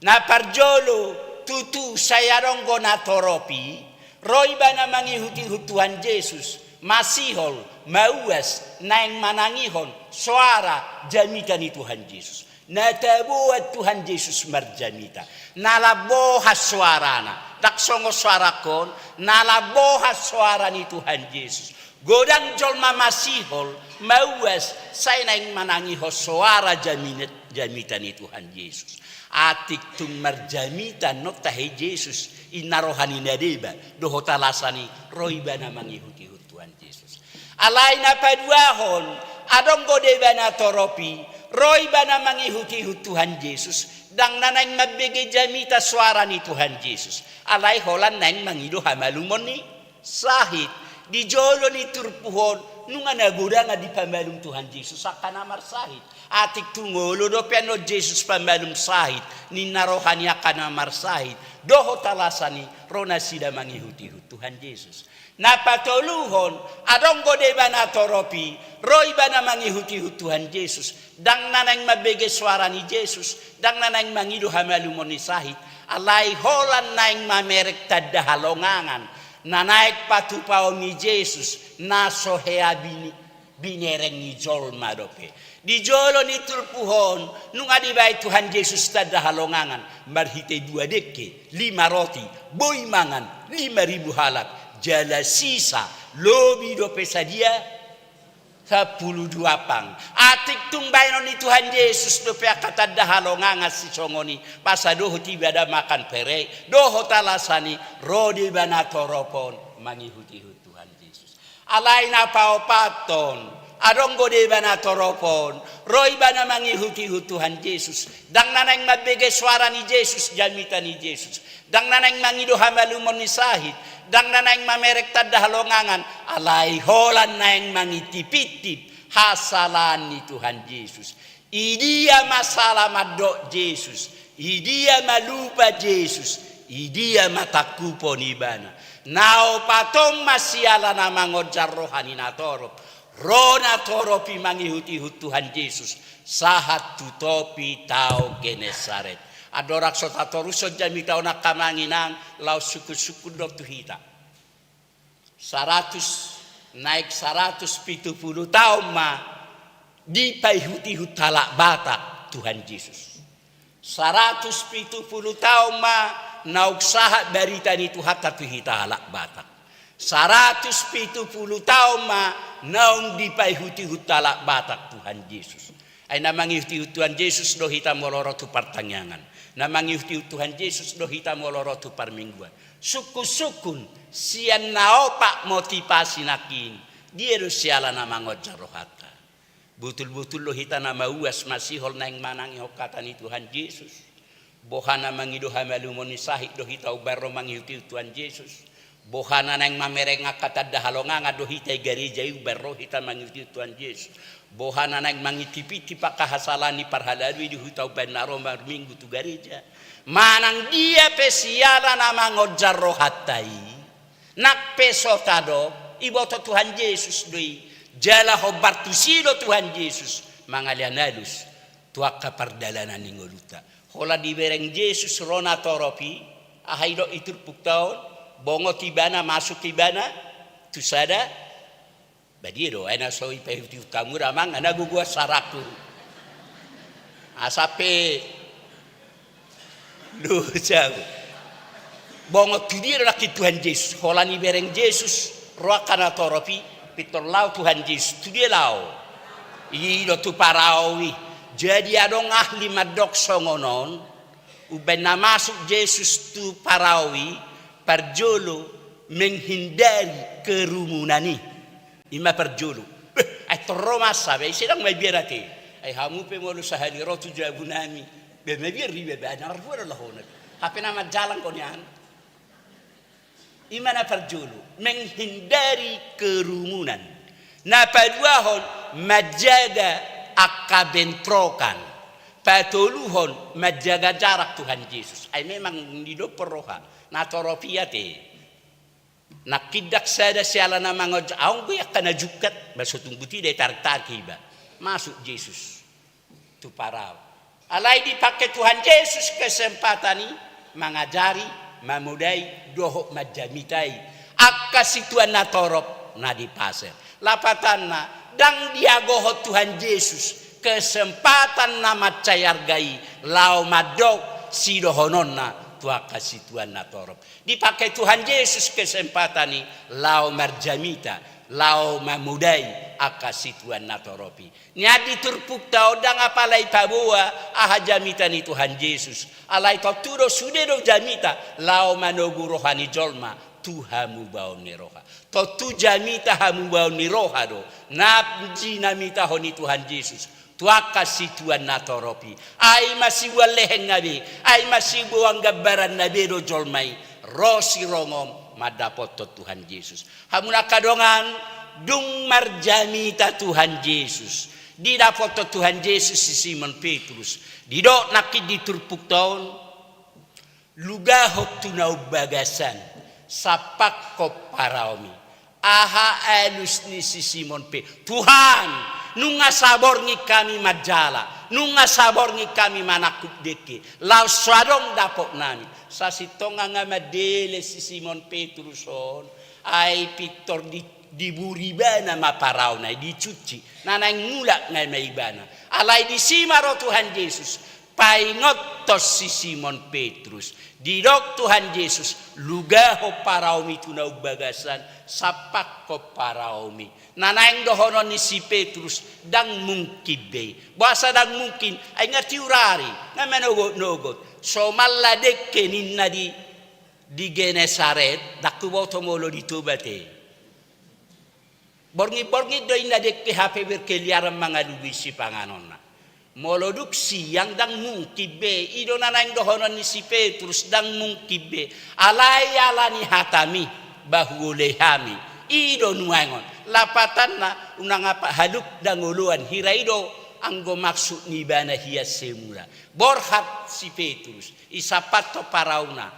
Na parjolo, tutu sai adong do natorop i, ro ibana mangihutihut Tuhan Jesus, masihol, mauas, naeng manangihon soara jamita ni Tuhan Jesus. Na taboan Tuhan Jesus marjamita, na lam bohas soarana, ndang songon soarangkon, na lam bohas soara ni Tuhan Jesus. Godang jolma masihol, mauas, sai naeng manangihon soara jamina-, jamita ni Tuhan Jesus. Atik tung marjamita annon tahe Jesus, inna roha ni na deba, dohot alasan i ro ibana mangihutihut Tuhan Jesus. Alai na paduahon, adong do deba natorop i, ro ibana mangihutihut Tuhan Jesus, ndang na naeng mambege jamita soara ni Tuhan Jesus. Alai holan naeng mangido hamalumon ni sahit. Di jolo ni turpuk on, nunga na godang dipamalum Tuhan Jesus angka na marsahit. Atik tung olo dope annon Jesus pamalum sahit, ninna roha ni angka na marsahit. Dohot alasan i, ro nasida mangihutihut Tuhan Jesus. Na patoluhon, adong do deba natorop i, ro ibana mangihutihut Tuhan Jesus. Ndang na naeng mambege soara ni Jesus, ndang na naeng mangido hamalumon ni sahit. Alai holan naeng mamereng tanda halongangan na naeng patupaon ni Jesus, na so hea bini-, binereng ni jolma dope. Di jolo ni turpuk on, nunga dibaen Tuhan Jesus tanda halongangan, marhite dua dengke, lima roti, boi mangan lima ribu halak, jala sisa, lobi dope sadia, sampulu dua pang. Atik tung baenon ni Tuhan Jesus dope angka tanda halongangan sisongon i, masa dohot ibana makan pere, dohot alasan i, ro deba natorop on, mangihutihut Tuhan Jesus. Alai na paopathon, adong do deba natorop on, ro ibana mangihutihut Tuhan Jesus. Ndang na naeng mambege soara ni Jesus, jamita ni Jesus. Ndang na naeng mangido hamalumon ni sahit, ndang na naeng mamereng tanda halongangan, alai holan naeng mangintipintip Hasalaan ni Tuhan Jesus. Idia ma sala mandok Jesus, idia ma lupa Jesus, idia ma tangkupon ibana. Na opat on ma siala na mangonjar roha ni natorop. Ro natorop i mangihut-ihut Tuhan Jesus, sahat tu topi tao Genesaret. Andorang so tatorushon jamita on angka amang inang, laos sungkun-sungkun do tu hita. Saratus, naeng saratus pitu pulu taon ma dipaihut-ihut halak Batak Tuhan Jesus. Saratus pitu pulu taon ma naung sahat barita ni Tuhanta tu hita halak Batak. Saratus pitu pulu taon ma naung dipaihut-ihut halak Batak Tuhan Jesus. Ai na mangihut-ihut Tuhan Jesus do hita molo ro tu partangiangan. Na mangihut-ihut Tuhan Jesus do hita molo ro tu parmingguan. Sungkun-sungkun, sian na opat motivasi nangkin, dia do siala na mangonjar rohanta. Botul-botul do hita na mauas masihol naeng manangihon hata ni Tuhan Jesus. Boha na mangido hamalumon ni sahit do hita umbaen ro mangihut-ihut Tuhan Jesus. Boha na naeng mamereng angka tanda halongangan do hita i gareja i umbaen ro hita mangihut-ihut Tuhan Jesus. Boha na naeng mangintip-intip angka hasalaan ni parhalado i do hita umbaen na ro marminggu tu gareja. Manang dia pe siala na mangonjar rohanta i, nang pe so tadok, iboto Tuhan Jesus do i, jala hombar tusi do Tuhan Jesus mangalean alus tu angka pardalanan ni ngolunta. Holan dibereng Jesus ro natorop i, aha didok i turpukta on, bongot ibana, masuk ibana tu sada. Badia do, ai na so dipaihut-ihut hamu da amang, na gogo sarakku. Asa pe dosa. Bongot tu dia do nangkin Tuhan Jesus, holan dibereng Jesus ro angka natorop i, pintor laho Tuhan Jesus, tu dia laho? I do tu parau i. Jadi adong ahli mandok songon on, umbaen na masuk Jesus tu parau i, parjolo menghindari kerumunan i. I ma parjolo. Beh, ai torro masa be, ise dang mabiar ate. Ai hamu pe molo sahali ro tu jabu nami, be mabiar iba be, na marhua do lahona. Hape na manjalang do nian. I ma na parjolo, menghindari kerumunan. Na paduahon, manjaga angka bentrokan. Patoluhon, manjaga jarak Tuhan Jesus. Ai memang didophon roha natorop i ate. Nangkin dang sada siala na mangonjar, aung be angka na jungkat, ba so tung buti da ditarik-tarik iba. Masuk Jesus tu parau. Alai dipake Tuhan Jesus kesempatan i mangajari, mamodai, dohot manjamitai angka situan natorop na dipaser. Lapatanna, dang diagohon Tuhan Jesus kesempatan na mansai arga i laho mandok sidohononna tu angka situan natorop. Dipake Tuhan Jesus kesempatan i laho marjamita, laho mamodai angka situan natorop i. Nian di turpukta on dang apala dipaboa aha jamita ni Tuhan Jesus. Alai tontu do sude do jamita laho manogu roha ni jolma tu hamubaon ni roha. Tontu jamita hamubaon ni roha do na jinamitahon ni Tuhan Jesus tu angka situan natorop i. Ai masiboan lehengna be, ai masiboan gambaranna be do jolma i ro sirongom mandapothon Tuhan Jesus. Hamu na angka dongan, dung marjamita Tuhan Jesus, didapothon Tuhan Jesus si Simon Petrus. Didok nangkin di turpukta on, lugahon tu na umbagasan, sampakhon paraomi. Aha alus ni si Simon Pe-, Tuhan, nunga saborngin hami manjala, nunga saborngin hami manangkup dengke, laos so adong dapotnami. Sasintongna nga mandele si Simon Petrus on, ai pintor di, diburi ibana ma paraona i, dicuci, na naeng mulak nga ma ibana. Alai disi ma ro Tuhan Jesus, paingothon si Simon Petrus. Didok Tuhan Jesus, lugahon paraomi tu na umbagasan, sampakhon paraomi. Na naeng dohonon ni si Petrus, dang mungkin be. Boasa dang mungkin, ai nga tiur ari, nga manogot-nogot. Somalna dengke ninna di, di Genesaret, dang huboto molo di Toba te. Borngin-borngin do inna dengke hape berkeliaran mangalului sipanganonna. Molo dung siang dang mungkin be, i do na naeng dohonon ni si Petrus, dang mungkin be. Alai ala ni hatami, ba huoloi hami, I do nuaeng on. Lapatanna unang apak haluk ndang oloan, hira i do anggo maksud ni ibana hian semula. Borhat si Petrus, isampathon parauna,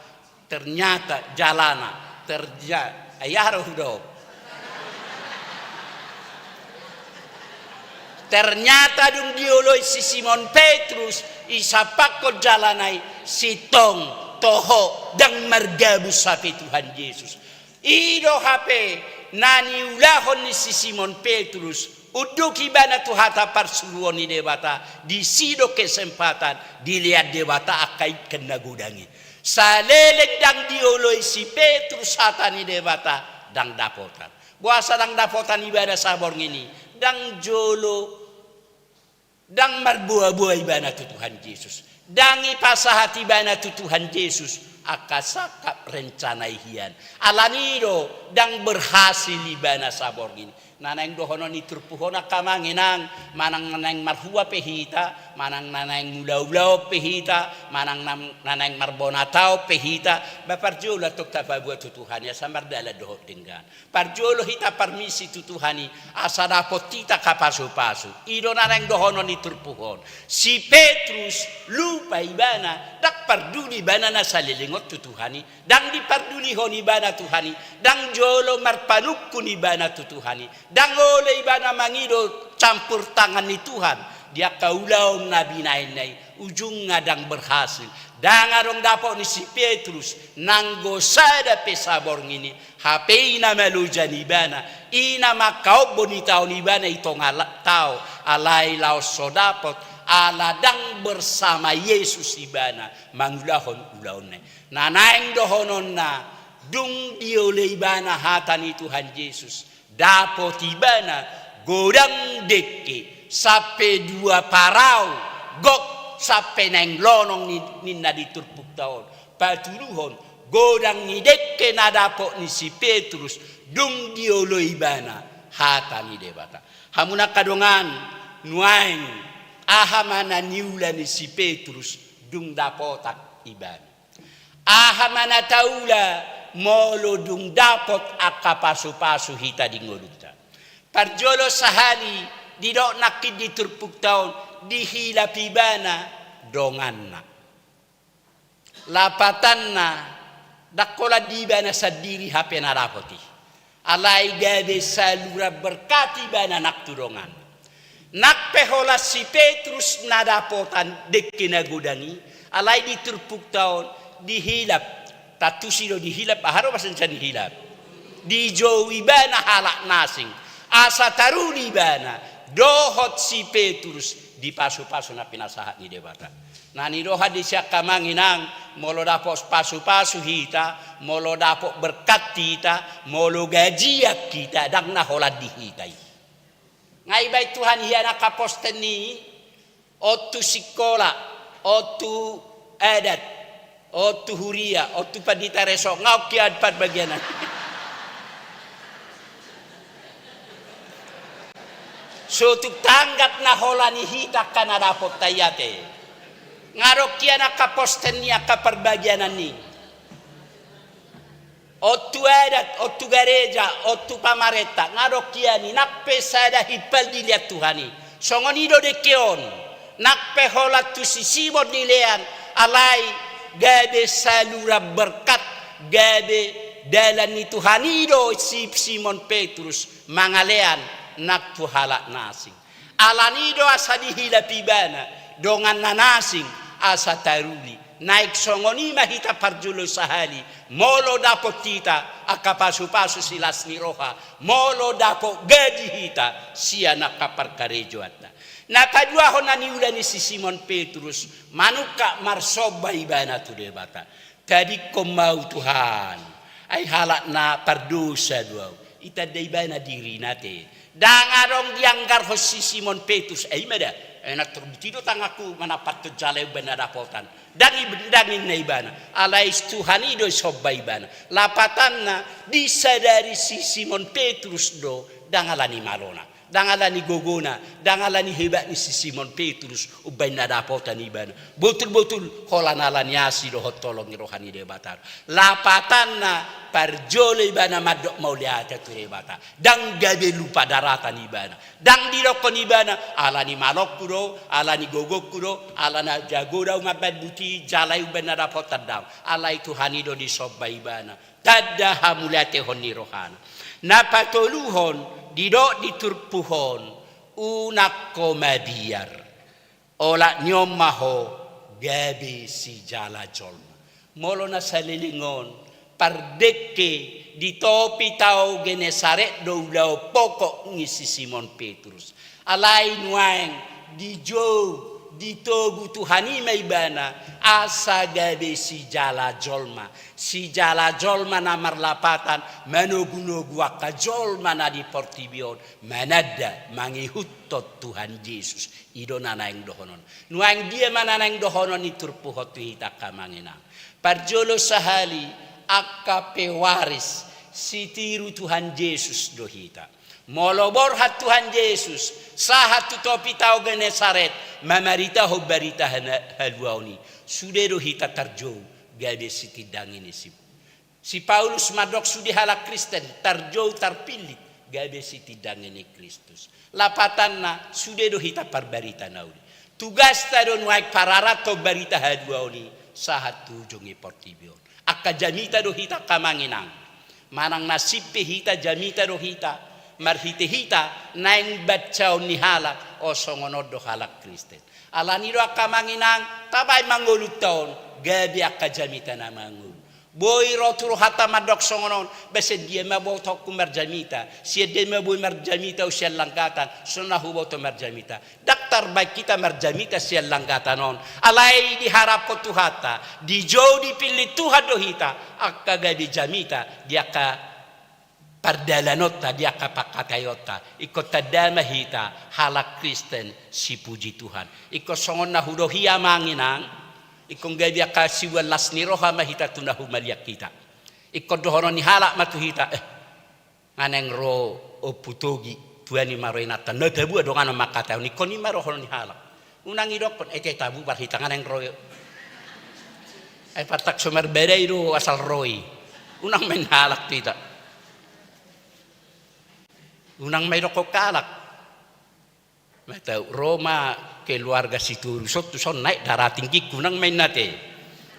ternyata jalana, terja-, ai aha do hudok? Ternyata dung dioloi si Simon Petrus, isampathon jalana i, sintong, toho, ndang margabus hape Tuhan Jesus. I do hape na niulahon ni si Simon Petrus, unduk ibana tu hata parsuruon ni Debata, disi do kesempatan dilean Debata angka ingkon na godang i. Saleleng ndang dioloi si Petrus hata ni Debata, ndang dapotan. Boasa ndang dapotan ibana saborngin i? Ndang jolo, ndang marboaboa ibana tu Tuhan Jesus. Ndang ipasahat ibana tu Tuhan Jesus angka sangkap rencana i hian. Alani i do ndang berhasil ibana saborngin i. Na naeng dohonon ni turpuk on angka amang inang, manang na naeng marhua pe hita, manang na naeng mulaulaon pe hita, manang na, na naeng marbona taon pe hita, ba parjolo antong tapaboa tu Tuhan i asa mardalan dohot denggan. Parjolo hita parmisi tu Tuhan i, asa dapot hita angka pasupasu. I do na naeng dohonon ni turpuk on. Si Petrus lupa ibana, ndang parduli ibana na saleleng on tu Tuhan i, ndang dipardulihon ibana Tuhan i, ndang jolo marpanungkun ibana tu Tuhan i, ndang olo ibana mangido campur tangan ni Tuhan di angka ulaon na binahenna i, ujungna ndang berhasil. Ndang adong dapot ni si Petrus nanggo sada pe saborngin i, hape i na maloja ni ibana, i na mangkaombo ni taon ibana i tonga la-, tao, alai laos so dapot, ala ndang bersama Yesus ibana mangulahon ulaonna i. Na naeng dohononna, dung dioloi ibana hata ni Tuhan Jesus, dapot ibana godang dengke, sampe dua parau, gok sampe naeng lonong ni-, ninna di turpukta on. Patuduhon, godang ni dengke na dapot ni si Petrus, dung dioloi ibana hata ni Debata. Hamu na angka dongan, nuaeng, aha ma na niula ni si Petrus, dung dapotan ibana? Aha ma na taula molo dung dapot angka pasupasu hita di ngolunta? Parjolo sahali, didok nangkin di turpukta on, dihilap ibana donganna. Lapatanna, ndang holan di ibana sandiri hape na dapot i. Alai gabe saluran berkat ibana nang tu donganna. Nang pe holan si Petrus na dapotan dengke na godang i, alai di turpukta on dihilap. Tantu si do dihilap, aha do bahasa Indonesia ni hilap? Dijou ibana halak na asing. Asa taruli ibana dohot si Petrus di pasupasu na pinasahat ni Debata. Na nidohan di si angka amang inang, molo dapot pasupasu hita, molo dapot berkat hita, molo gajian hita, ndang na holan di hita i. Nga dibaen Tuhan i hian angka posten ni i, on tu sikola, on tu adat, on tu huria, on tu pandita resort, nga on hian parbagianan. So tung tanggap na holan i hita angka na dapotta i ate. Nga adong hian angka posten ni angka parbagianan i. On tu adat, on tu gareja, on tu pamarenta, nga adong hian i, nang pe sada himpal dilean Tuhan i. Songon i do dengke on, nang pe holan tu si Simon dilean, alai gabe saluran berkat, gabe dalan ni Tuhan i do si Simon Petrus mangalean nang tu halak na asing. Alani i do asa dihilap ibana donganna na asing asa taruli. Naeng songon i ma hita parjolo sahali, molo dapot hita angka pasupasu silas ni roha, molo dapot gaji hita sian angka parkarejoanta. Na paduahon na niula ni si Simon Petrus, manungkap marsomba ibana tu Debata. Tadingkon ma ahu Tuhan, ai halak na pardosa do ahu. Itanda ibana dirina ate. Ndang adong dianggarhon si Simon Petrus, ai ima da, ai na torbut i do tanganku manampathon jala umbahen na dapotan. Ndang i-, ndang ninna ibana, alai Tuhan i do disomba ibana. Lapatanna, disadari si Simon Petrus do, ndang alani malona. Ndang ala ni gogona, ndang ala ni hebat ni si Simon Petrus, umbaen na dapotan ibana. Botul-botul, holan ala ni asi dohot holong ni roha ni Debata. Lapatanna, parjolo ibana mandok mauliate tu Debata. Ndang gabe lupa daratan ibana. Ndang didokkon ibana, ala ni malongku do, ala ni gogongku do, ala na jago do ahu mambaen buti, jala i umbaen na dapotan, daong. Alai Tuhan i do disomba ibana. Tanda hamuliateon ni rohana. Na patoluhon, didok di turpuk on, unang ho mabiar. Olat ni on ma ho gabe sijala jolma. Molo na saleleng on, pardengke di topi tao Genesaret do ulaon pokok ni si Simon Petrus. Alai nuaeng dijou, ditogu Tuhan i ma ibana, asa gabe sijala jolma. Sijala jolma na marlapatan, manogu-nogu angka jolma na di portibi on, mananda, mangihuthon Tuhan Jesus. I do na naeng dohonon. Nuaeng dia ma na naeng dohonon ni turpuk on tu hita angka amang inang. Parjolo sahali, angka pewaris, sitiru Tuhan Jesus do hita. Molo borhat Tuhan Jesus, sahat tu topi tao Genesaret, mamaritahon barita hana-, haluaon i. Sude do hita tarjou, gabe sitindangi ni si Si Paulus mandok sude halak Kristen, tarjou tarpillit, gabe sitindangi ni Kristus. Lapatanna, sude do hita parbarita na uli. Tugasta do nuaeng pararathon barita haluaon i, sahat tu ujung ni portibi on. Angka jamita do hita angka amang inang. Manang na sip pe hita jamita do hita, marhite hita, naeng bacaon ni halak, o songon on do halak Kristen. Alani do angka amang inang, tabaen ma ngolunta on, gabe angka jamita na mangolu. Boi ro tu rohanta mandok songon on, ba sian dia ma botoonku marjamita, sian dia ma boi marjamita ahu sian langgatan, songon na huboto marjamita. Ndang tarbaen hita marjamita sian langgatan on, alai diharaphon Tuhanta, dijou dipillit Tuhan do hita, angka gabe jamita, di angka pardalanonta, di angka pangkataionta, ingkon tanda ma hita halak Kristen sipuji Tuhan. Ingkon songon na hudok i amang inang, ingkon gabe angka siboan las ni roha ma hita tu na humaliang hita. Ingkon dohonon ni halak ma tu hita, eh, nga naeng ro Ompu Togi, tuani ma ro inanta, na tabo donganan mangkatahon, ingkon i ma dohonon ni halak. Unang idokkon, ete tabo, bar hita nga naeng ro. Ai partang so marbadai do asal ro i. Unang ma inna halak tu hita. Unang ma idokkon halak. Matau ro ma keluarga Sitorus on tu son naek dara tinggingku, unang ma inna ate.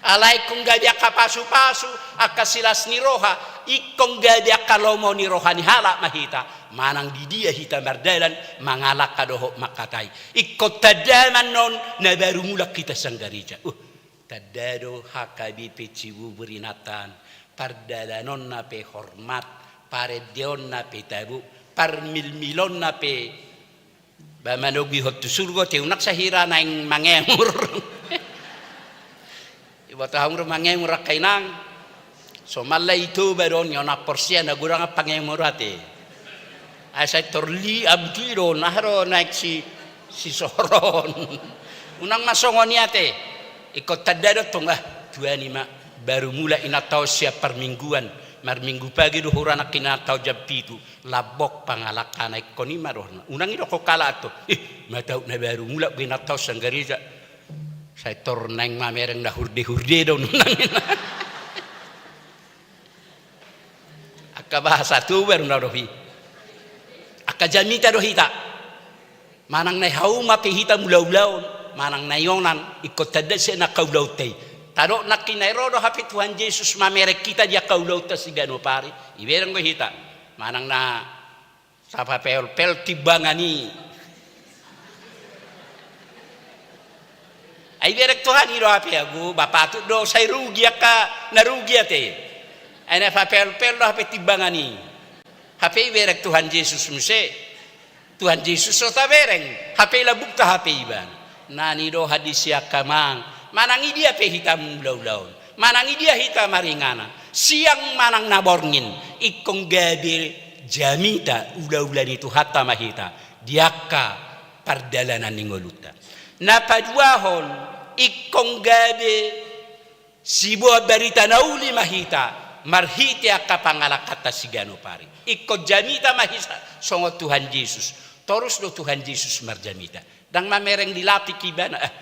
Alai ingkon gabe angka pasupasu, angka silas ni roha, ingkon gabe angka lomo ni roha ni halak ma hita, manang di dia hita mardalan, mangalangka dohot mangkatai. Ingkon tanda ma annon na baru mulak hita sian gareja. Uh, tanda do H K B P Cibubur inanta an, pardalanonna pe hormat, parendeonna pe tabo, parmilmilonna pe Ba manogihon tu surgo te, unang sahira naeng mangemur. Iboto hamu do mangemur angka inang. Somalna i Toba do on, i on na porsea na godang pangemur ate. Ai sai torli abdi do, nah do naeng si, si soron. Unang ma songon i ate. Ingkon tanda do tong, ah, tuani ma. Baru mulak inanta on sian parmingguan. Marminggu pagi do hurang nangkin inanta on jam pitu. Lambok pangalangkana, ingkon i ma dohot. Unang idokkon halak antong, eh, mataut na baru mulak be inanta on sian gareja. Sai tor naeng mamereng na hurde-hurde do on, unang. Angka bahasa Toba do na dohot i. Angka jamita do hita. Manang na i hauma pe hita mangula ulaon, manang na i onan, ingkon tanda sian angka ulaonta i. Tadok nangkin na i ro do hape Tuhan Jesus mamereng hita di angka ulaonta siganup ari, ibereng do hita. Manang na sapapeol-peol timbangan i. Ai ibereng Tuhan i do hape, ago ba patut do sai rugi angka na rugi ate. Ai na papeol-peol do hape timbangan i. Hape ibereng Tuhan Jesus muse. Tuhan Jesus so tabereng, hape lambungta hape ibana. Na nidohan ni si angka amang, manang i dia pe hita mangula ulaon, manang i dia hita maringanan, siang manang na borngin, ingkon gabe jamita ulaula ni Tuhanta ma hita di angka pardalanan ni ngolunta. Na paduahon, ingkon gabe siboan barita na uli ma hita, marhite angka pangalangkanta siganup ari. Ingkon jamita ma hita songon Tuhan Jesus. Torus do Tuhan Jesus marjamita. Ndang mamereng dilapik ibana. Eh,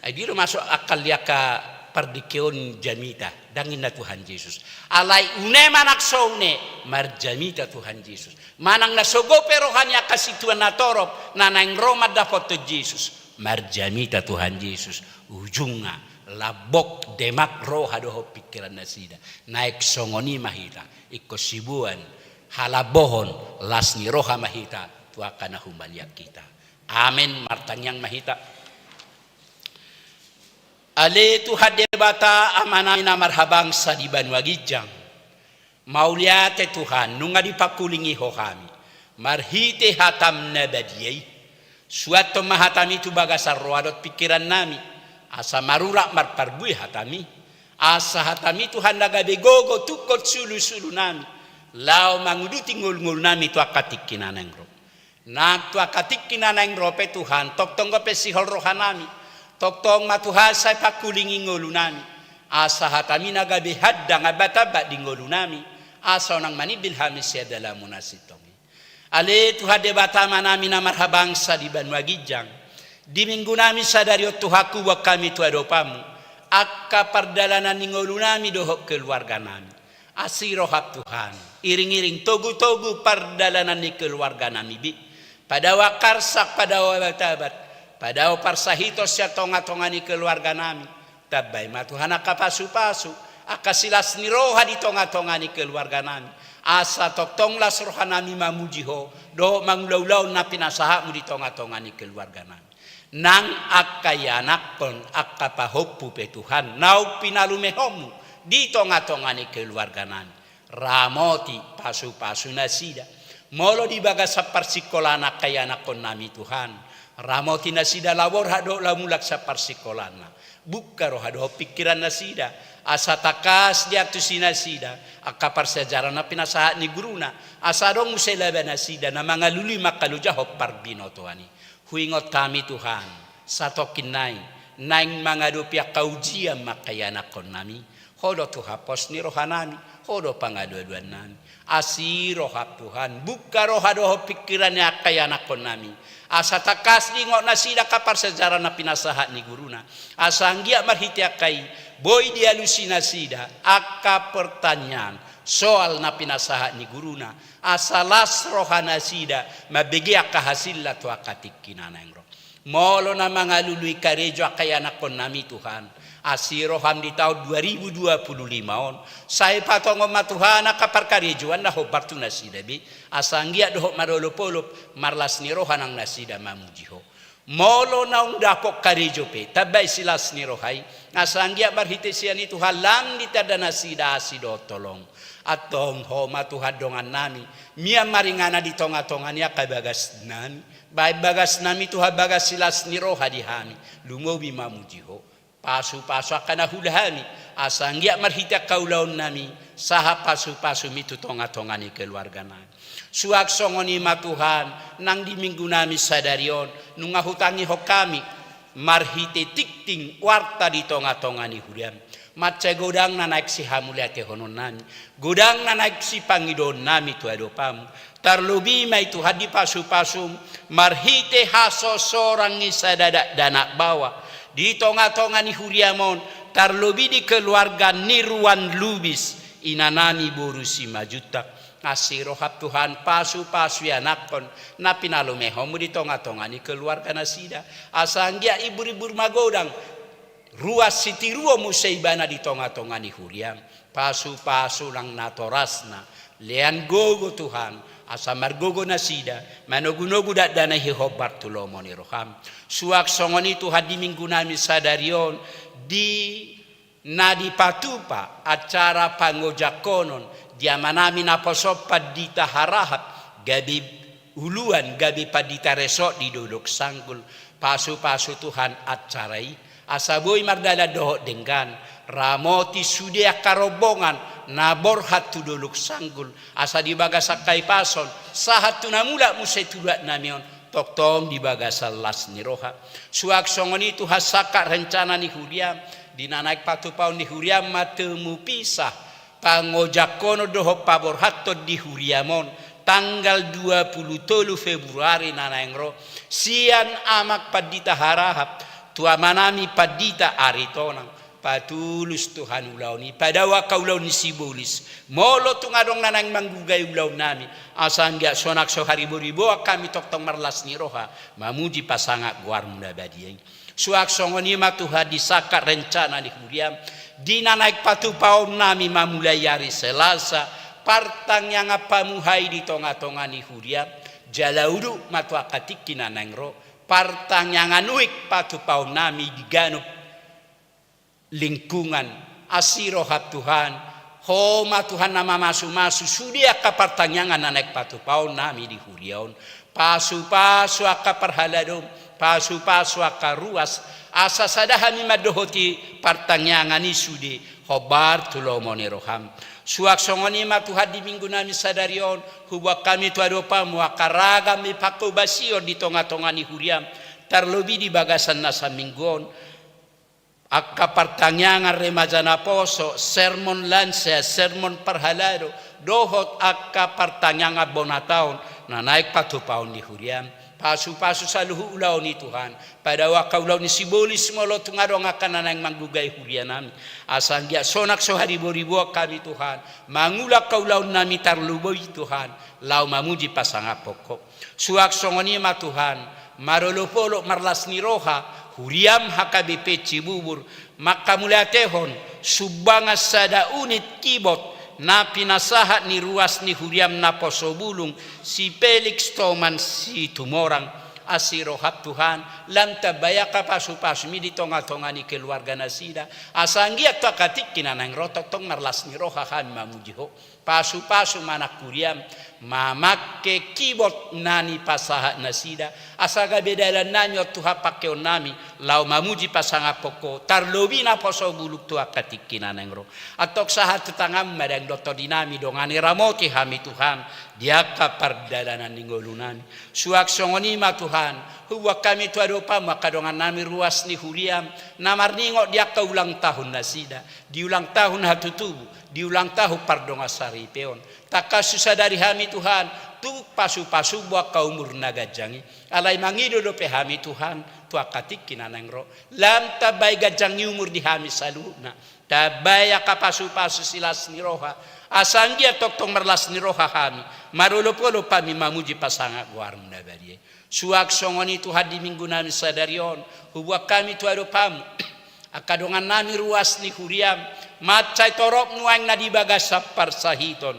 ai dia do masuk akal di angka pardengke on jamita. Ndang ninna Tuhan Jesus. Alai une manang so une, marjamita Tuhan Jesus. Manang na so gope roha ni angka sintua na torop, na naeng ro mandapothon Jesus. Marjamita Tuhan Jesus. Ujungna, lambok, demak roha dohot pingkiran nasida. Naeng songon i ma hita, ingkon siboan, halambohon, las ni roha ma hita, tu angka na humaliang hita. Amen, martangiang ma hita. Ale Tuhan Debata, Amanami na marhabangsa di banua ginjang. Mauliate Tuhan, nunga dipangkulingi Ho hami. Marhite hataM na badia i. Suanhon ma hataMi tu bagasan roha dohot pingkirannami. Asa marurat marparbue hataMi. Asa hataMi Tuhan na gabe gogo tungkot sulusulunami. Laho manguduti ngolungolunami tu angka tingki na naeng ro. Nang tu angka tingki na naeng ro pe Tuhan, tongtong dope sihol rohanami. Tongtong ma Tuhan sai pangkulingi ngolunami. Asa hataMi na gabe handang ambatamba di ngolunami. Asa unang manimbil hami sian dalanMu na sintong i. Ale Tuhan Debata Amanami na marhabangsa di banua ginjang. Di minggunami sadari on Tuhan huboan hami tu adopanMu. Angka pardalanan ni ngolunami dohot keluarganami. Asi rohaM Tuhan, iringiring togutogu pardalanan ni keluarganami be. Padao angka arsak, padao abatabat, padao parsahiton sian tongatonga ni keluarganami. Tambai ma Tuhan angka pasupasu, angka silas ni roha di tongatonga ni keluarganami. Asa tongtong las rohanami mamuji Ho, dohot mangulaulaon na pinasahatMu di tongatonga ni keluarganami. Nang angka ianakhon, angka pahompu pe Tuhan, naung pinalumehonMu di tongatonga ni keluarganami. Ramoti, pasupasu nasida. Molo di bagasan parsikolaan angka ianakhonnami Tuhan. Ramoti nasida laho borhat dohot laho mulak sian parsikolaan. Bungka roha dohot pingkiran nasida. Asa tangkas diantusi nasida angka parsiajaran na pinasahat ni guruna. Asa adong muse laba nasida na mangalului mangkalojahon parbinotoan i. Huingot hami Tuhan, satongkin nai, naeng mangadopi angka ujian ma angka ianakhonnami. Ho do Tuhan pos ni rohanami, Ho do pangalualuannami. Asi rohaM Tuhan, bungka roha dohot pingkiran ni angka ianakhonnami. Asa tangkas diingot nasida angka parsiajaran na pinasahat ni guruna. Asa anggiat marhite angka i, boi dialusi nasida angka pertanyaan, soal na pinasahat ni guruna. Asa las roha nasida, mambege angka hasilna tu angka tingki na naeng ro. Molo na mangalului karejo angka ianakhonnami Tuhan. Asi rohaM di taon dua ribu dua puluh lima on. Sai patongon ma Tuhan angka parkarejoan na hombar tu nasida be. Asa anggiat dohot marolopolop, marlas ni roha nang nasida mamuji Ho. Molo naung dapot karejo pe, tambai silas ni roha i. Asa anggiat marhite sian i Tuhan lang ditanda nasida asi dohot holong. Antong Ho ma Tuhan dongannami, mian maringanan di tongatonga ni angka bagasnami. Baen bagasnami Tuhan bagas silas ni roha di hami. Lumobi mamuji Ho. Pasupasu angka na huula hami. Asa anggiat marhite angka ulaonnami. Sahat pasupasuMi tu tongatonga ni keluarganami. Suang songon i ma Tuhan, nang di minggunami sadari on, nunga hutangihon hami, marhite tingting warta di tongatonga ni huriaM. Mansai godang na naeng sihamuliatehononnami, godang na naeng sipangidoonnami tu adopanMu. Tarlobi ma i Tuhan di pasupasuM, marhite hasosorang ni sada dakdanak baoa. Di tongatonga ni huriaM on, tarlobi di keluarga ni Ruan Lubis, inanami boru Simanjuntak. Asi rohaM Tuhan, pasupasu ianakhon, na pinalumehonMu di tongatonga ni keluarga nasida. Asa anggiat imburimbur magodang, ruas sitiruon muse ibana di tongatonga ni huriaM. Pasupasu nang natorasna, lean gogo Tuhan, asa margogo nasida, manogunogu dakdanak i hombar tu lomo ni rohaM. Suang songon i Tuhan di minggunami sadari on, di na dipatupa acara pangojakhonon di amanami naposo on Pandita Harahap, gabe uluan, gabe pandita resort di Dolok Sanggul. Pasupasu Tuhan acara i, asa boi mardalan dohot denggan, ramoti sude angka rombongan na borhat tu Dolok Sanggul, asa di bagasan hahipason, sahat tu na mulak muse tu luatnami on, tongtong di bagasan las ni roha. Suang songon i Tuhan sangkap rencana ni huriaM, di na naeng patupaon ni huriaM ma temu pisah, pangojakhonon dohot paborhathon di huriaM on, tanggal dua pulu tolu Februari na naeng ro, sian Amang Pandita Harahap tu amanami Pandita Aritonang, patulus Tuhan ulaon i, padao angka ulaon ni sibolis, molo tung adong na naeng manggugai ulaonnami, asa anggiat sonang so hariboriboan hami tongtong marlas ni roha mamuji pasangap goarmu na badia i. Suang songon i ma Tuhan di sangkap rencana ni huriam, di na naeng patupaonnami mamulai ari Selasa, partangiangan pamuhai di tongatonga ni huriam, jala udut ma tu angka tingki na naeng ro, partangiangan uik patupaonnami di ganup lingkungan. Asi roham Tuhan, Ho ma Tuhan na mamasumasu sude angka partangiangan na naeng patupaonnami di huria on. Pasupasu angka parhaladom, pasupasu angka ruas, asa sada hami mandohoti partangiangan i sude hombar tu lomo ni roham. Suang songon i ma Tuhan di minggunami sadari on, huboan hami tu adopanmu angka ragam ni panghobasion di tongatonga ni huriam, tarlobi di bagasan na saminggu on. Angka partangiangan remaja naposo, sermon lansia, sermon parhalado, dohot angka partangiangan bona taon na naeng patupaon di huriam. Pasupasu saluhut ulaon i Tuhan, padao angka ulaon ni sibolis molo tung adong angka na naeng manggugai hurianami. Asa anggiat sonang so hariboriboan hami Tuhan, mangula angka ulaonnami tarlumobi Tuhan, laho mamuji pasangaphon Ho. Suang songon i ma Tuhan, marolopolop marlas ni roha huriam H K B P Cibubur, manghamauliatehon sumbangan sada unit kibot na pinasahat ni ruas ni huriam naposo bulung si Felix Toman Situmorang. Asi roham Tuhan, lam tambai angka pasupasumi di tongatonga ni keluarga nasida, asa anggiat tu angka tingki na naeng ro tongtong marlas ni roha hami mamuji Ho. Pasupasu ma nang huriam, mamangke kibot na nipasahat nasida, asa gabe dalannami on Tuhan pangkeonnami, laho mamuji pasangaphon Ho, tarlobi naposo bulung tu angka tingki na naeng ro. Antong sahat tu tanganmu ma dang dohot tondinami, dongani ramoti hami Tuhan, di angka pardalanan ni ngolunami. Suang songon i ma Tuhan, huboan hami tu adopanmu angka dongannami ruas ni huriam, na marningot di angka ulang tahun nasida, di ulang tahun hatutubu, di ulang tahun pardongansaripeon. Tangkas husadari hami Tuhan, tung pasupasum do angka umur na ganjang i. Alai mangido dope hami Tuhan, tu angka tingki na naeng ro, lam tambai ganjang ni umur di hami saluhutna. Tambai angka pasupasu silas ni roha, asa anggiat tongtong marlas ni roha hami, marolopolop hami mamuji pasangap goarmu na badia i. Suang songon i Tuhan di minggunami sadari on, huboan hami tu adopanmu angka dongannami ruas ni huriam, mansai torop nuaeng na di bagasan parsahiton.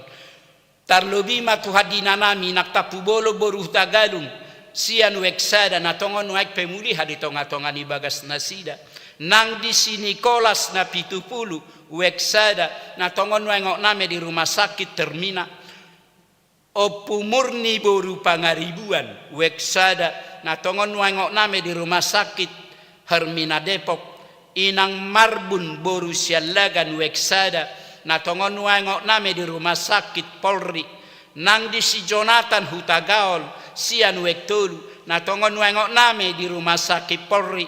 Tarlobi ma Tuhan di inanami nang Tampubolon boru Hutagalung sian Uek Sada, na tongon nuaeng pemulihan di tongatonga ni bagas nasida. Nang di si Nikolas Napitupulu Uek Sada, na tongon nuaeng onom nami di rumah sakit Hermina. Ompu Murni boru Pangaribuan Uek Sada, na tongon nuaeng onom nami di rumah sakit Hermina Depok. Inang Marbun boru Siallagan Uek Sada, na tongon nuaeng onom nami di rumah sakit Polri. Nang di si Jonathan Hutagaol sian Uek Tolu, na tongon nuaeng onom nami di rumah sakit Polri.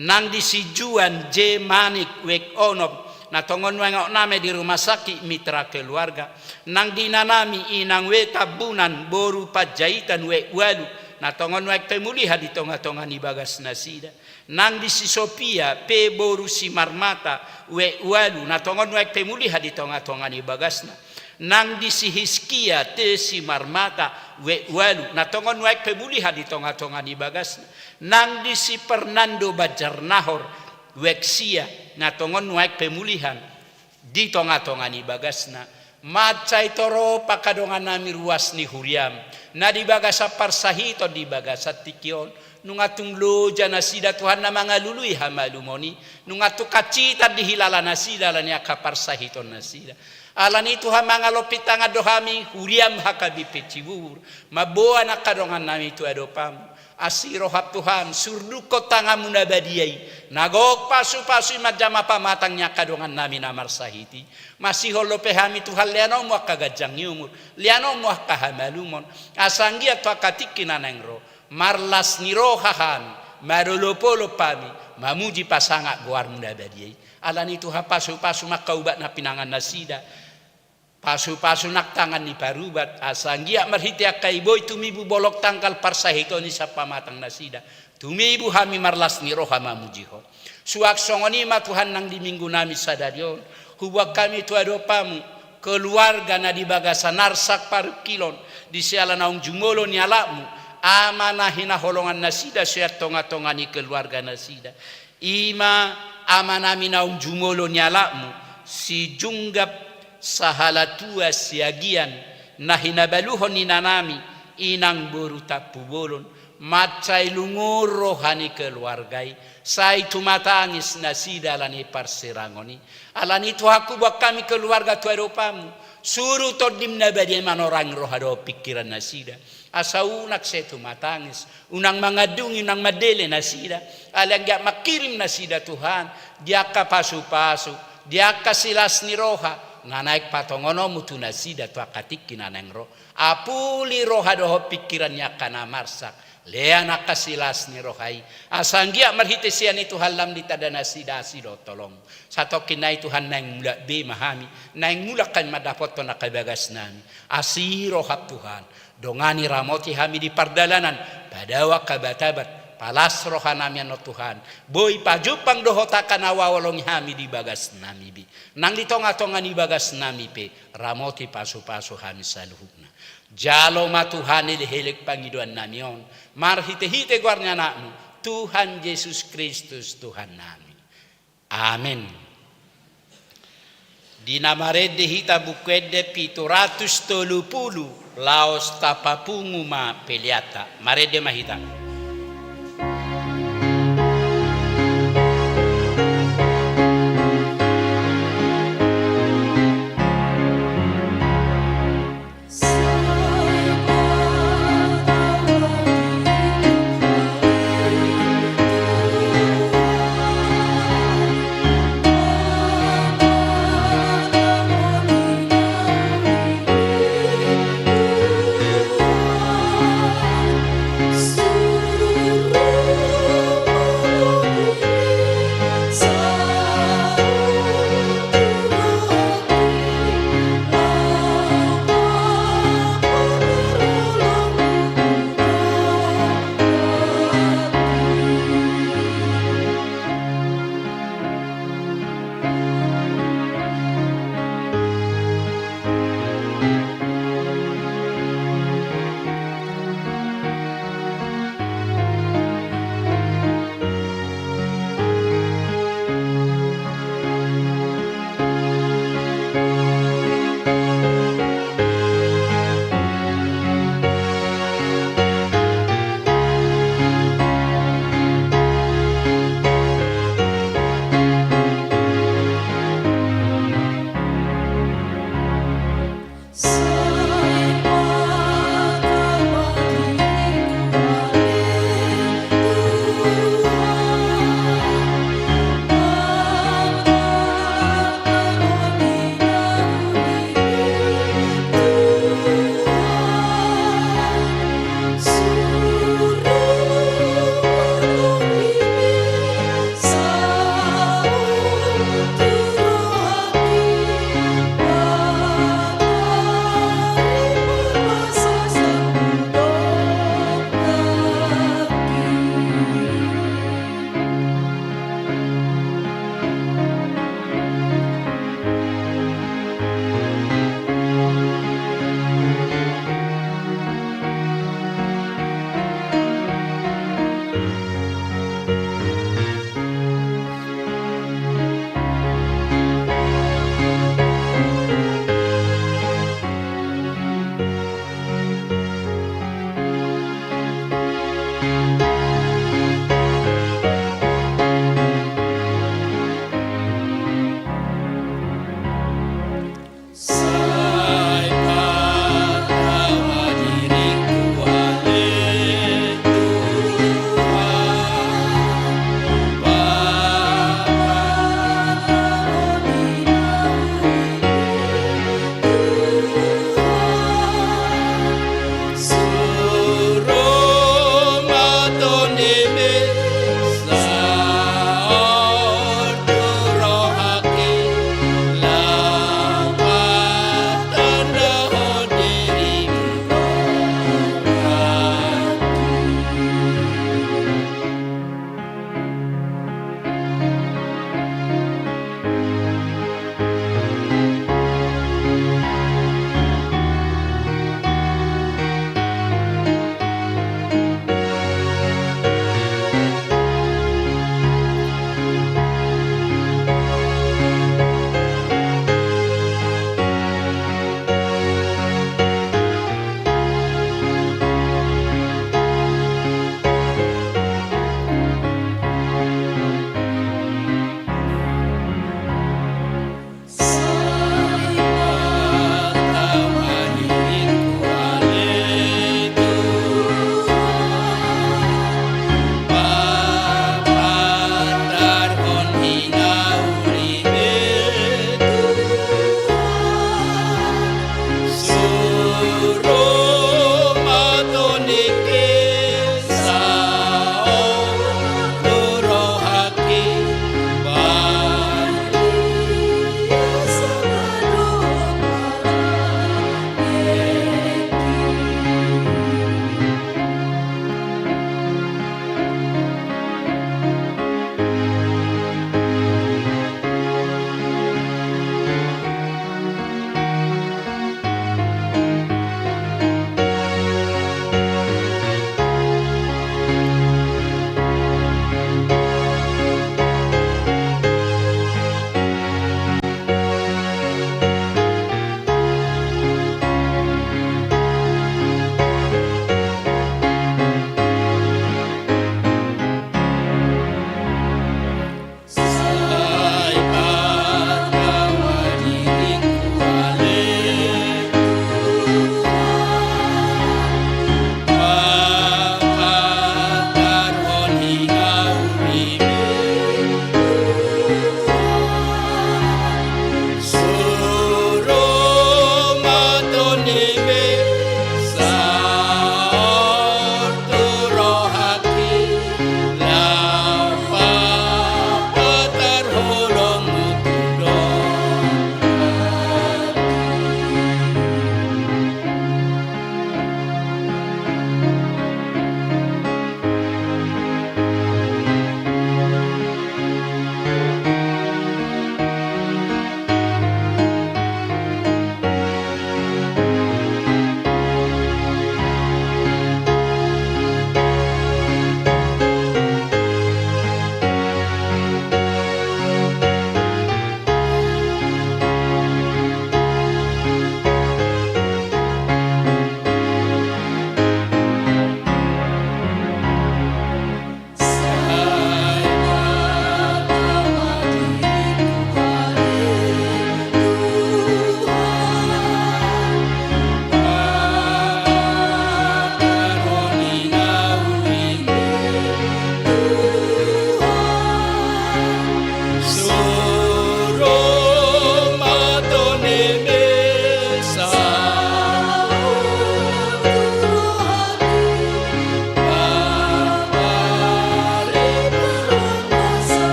Nang di si Juan J Manik Uek Onom, na tongon nuaeng onom nami di rumah sakit Mitra Keluarga. Nang di inanami Inang W Tambunan boru Panjaitan Uek Ualu, na tongon nuaeng pemulihan di tongatonga ni bagas nasida. Nang di si Sopia P boru Simarmata Uek Ualu, na tongon nuaeng pemulihan di tongatonga ni bagasna. Nang di si Hiskia T Simarmata Uek Ualu, na tongon nuaeng pemulihan di tongatonga ni bagasna. Nang di si Fernando Banjarnahor Uek Sia, na tongon nuaeng pemulihan di tongatonga ni bagasna. Mansai torop angka dongannami ruas ni huriam, na di bagasan parsahiton di bagasan tingki on, nunga tung loja nasida Tuhan na mangalului hamalumon i, nunga tung hansitan dihilala nasida ala ni angka parsahiton nasida. Ala ni i Tuhan mangalompit tangan do hami huriam H K B P Cibubur, mamboan angka dongannami tu adopanmu. Asi roham Tuhan, surdukkon tanganmu na badia i, na gok pasupasu i manjama pamatang ni angka dongannami na marsahit i. Masihol dope hami Tuhan, leanonmu angka ganjang ni umur, leanonmu angka hamalumon, asa anggiat tu angka tingki na naeng ro, marlas ni roha hami, marolopolop hami mamuji pasangap goarmu na badia i. Ala ni i Tuhan pasupasu ma angka ubat na pinangan nasida. Pasu-pasu nang tangan ni parubat, asa anggiat marhite angka i boi tumibu bolon tangkal parsahiton i sian pamatang nasida. Tumibu hami marlas ni roha mamuji Ho. Suang songon i ma Tuhan nang di minggu nami sadari on, huboan hami tu adopanMu, keluarga na di bagasan arsak parungkilon, di siala naung jumolo ni alapMu, ama na hinaholongan nasida sian tonga-tonga ni keluarga nasida. I ma ama nami naung jumolo ni alapMu, si Junggap Sahalatua Siagian, na hinabaluhon ina nami, inang boru Tampubolon, mansai lungun roha ni keluarga i, sai tumatangis nasida ala ni parsirangon i. Ala ni i Tuhan huboan hami keluarga tu adopanMu, suru TondiM na badia i manorangi roha dohot pingkiran nasida. Asa unang sai tumatangis, unang mangandungi, unang mandele nasida, alai anggiat mangkirim nasida Tuhan, di angka pasu-pasu, di angka silas ni roha, na naeng patongononMu tu nasida tu angka tingki na naeng ro. Apuli roha dohot pingkiran ni angka na marsak, lean angka silas ni roha i. Asa anggiat marhite sian i Tuhan lam ditanda nasida asi dohot holongMu. Satongkin nai Tuhan naeng mulak be ma hami, naeng mulak hami mandapothon angka bagas nami. Asi rohaM Tuhan, dongani ramoti hami di pardalanan, padao angka batabat, palas roha nami annon Tuhan. Boi pajumpang dohot angka na huhaholongi hami di bagas nami be. Nang di tonga-tonga ni bagas nami pe, ramoti pasu-pasu hami saluhutna. Jalo ma Tuhan elek-elek pangidoan nami on, marhite-hite goar ni AnakMu, Tuhan Jesus Kristus Tuhan nami. Amen. Di na marende hita Buku Ende pitu ratus tolu pulu, laos tapapungu ma peleanta. Marende ma hita.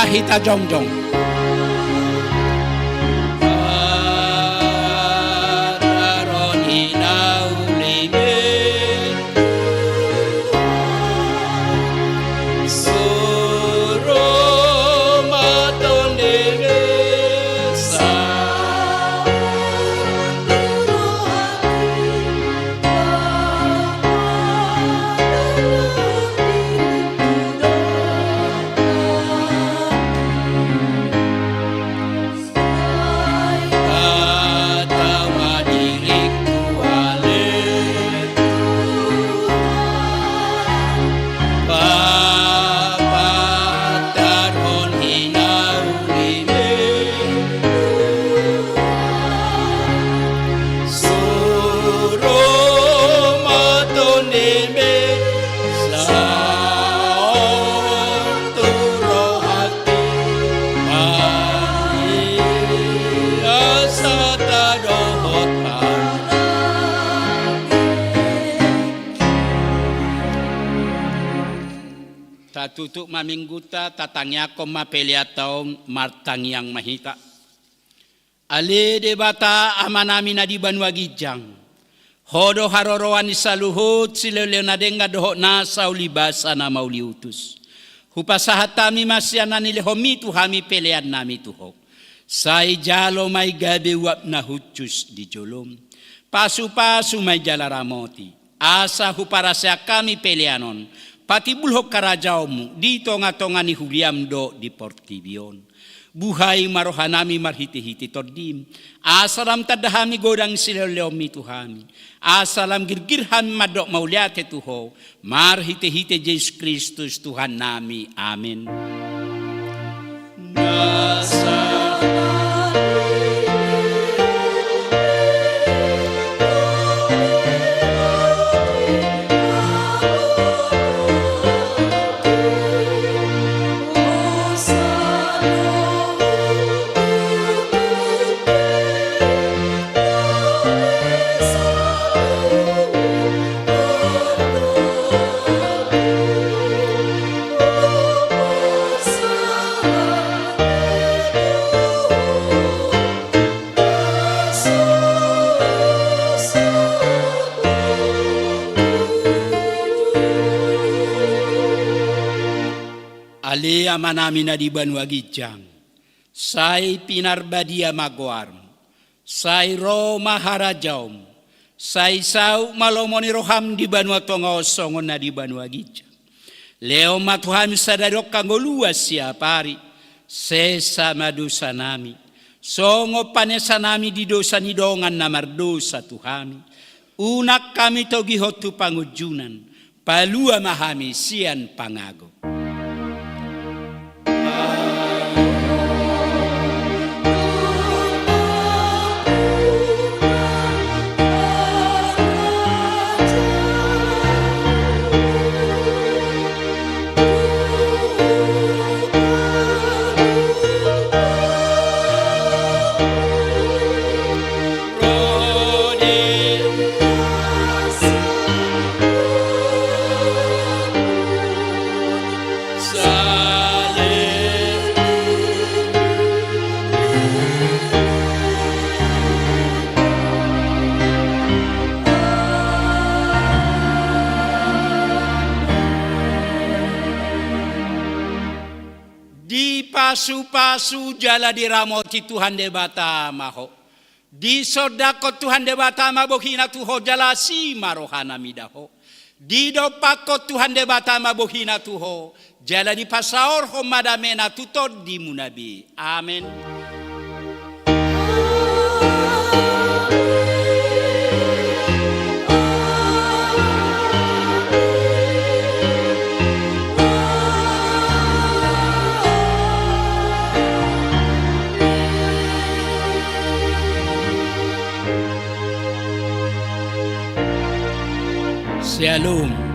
Hita jongjong. Suru ma tondimi saor tu rohangki, marhite asa tadohot. Tatutup ma minggunta, tatangiangkon ma peleanta on, martangiang ma hita. Ale Debata Amanami na di banua ginjang, Ho do haroroan ni saluhut silehonlehon na denggan dohot nasa ulibasa na mauliutus. Hupasahat hami ma sian na nilehonmi tu hami peleannami tu Ho. Sai jalo ma i gabe uap na hushus di jolom. Pasupasu ma i jala ramoti. Asa huparaseak hami pelean on patimbulhon harajaonmu di tongatonga ni huriam dohot di portibi on. Buhai ma rohanami marhitehite Tondim, asa lam tanda hami godang silehonlehonmi tu hami, asa lam girgir hami mandok mauliate tu Ho, marhitehite Jesus Kristus Tuhannami. Amen. Ale Amanami na di banua ginjang, sai pinarbadia ma goarmu. Sai ro ma harajaonmu. Sai saut ma lomo ni roham di banua tonga on songon na di banua ginjang. Lehon ma tu hami sadari on hangoluan siapari. Sesa ma dosanami, songon panesanami di dosa ni dongan na mardosa tu hami. Unang hami togihon tu pangunjunan, palua ma hami sian pangago. Dipasupasu jala diramoti Tuhan Debata ma ho. Disondangkon Tuhan Debata ma bohina tu ho jala asi ma rohana mida ho. Didompakkon Tuhan Debata ma bohina tu ho jala dipasaorhon ma damena tu tondimuna be. Amen. Syalom.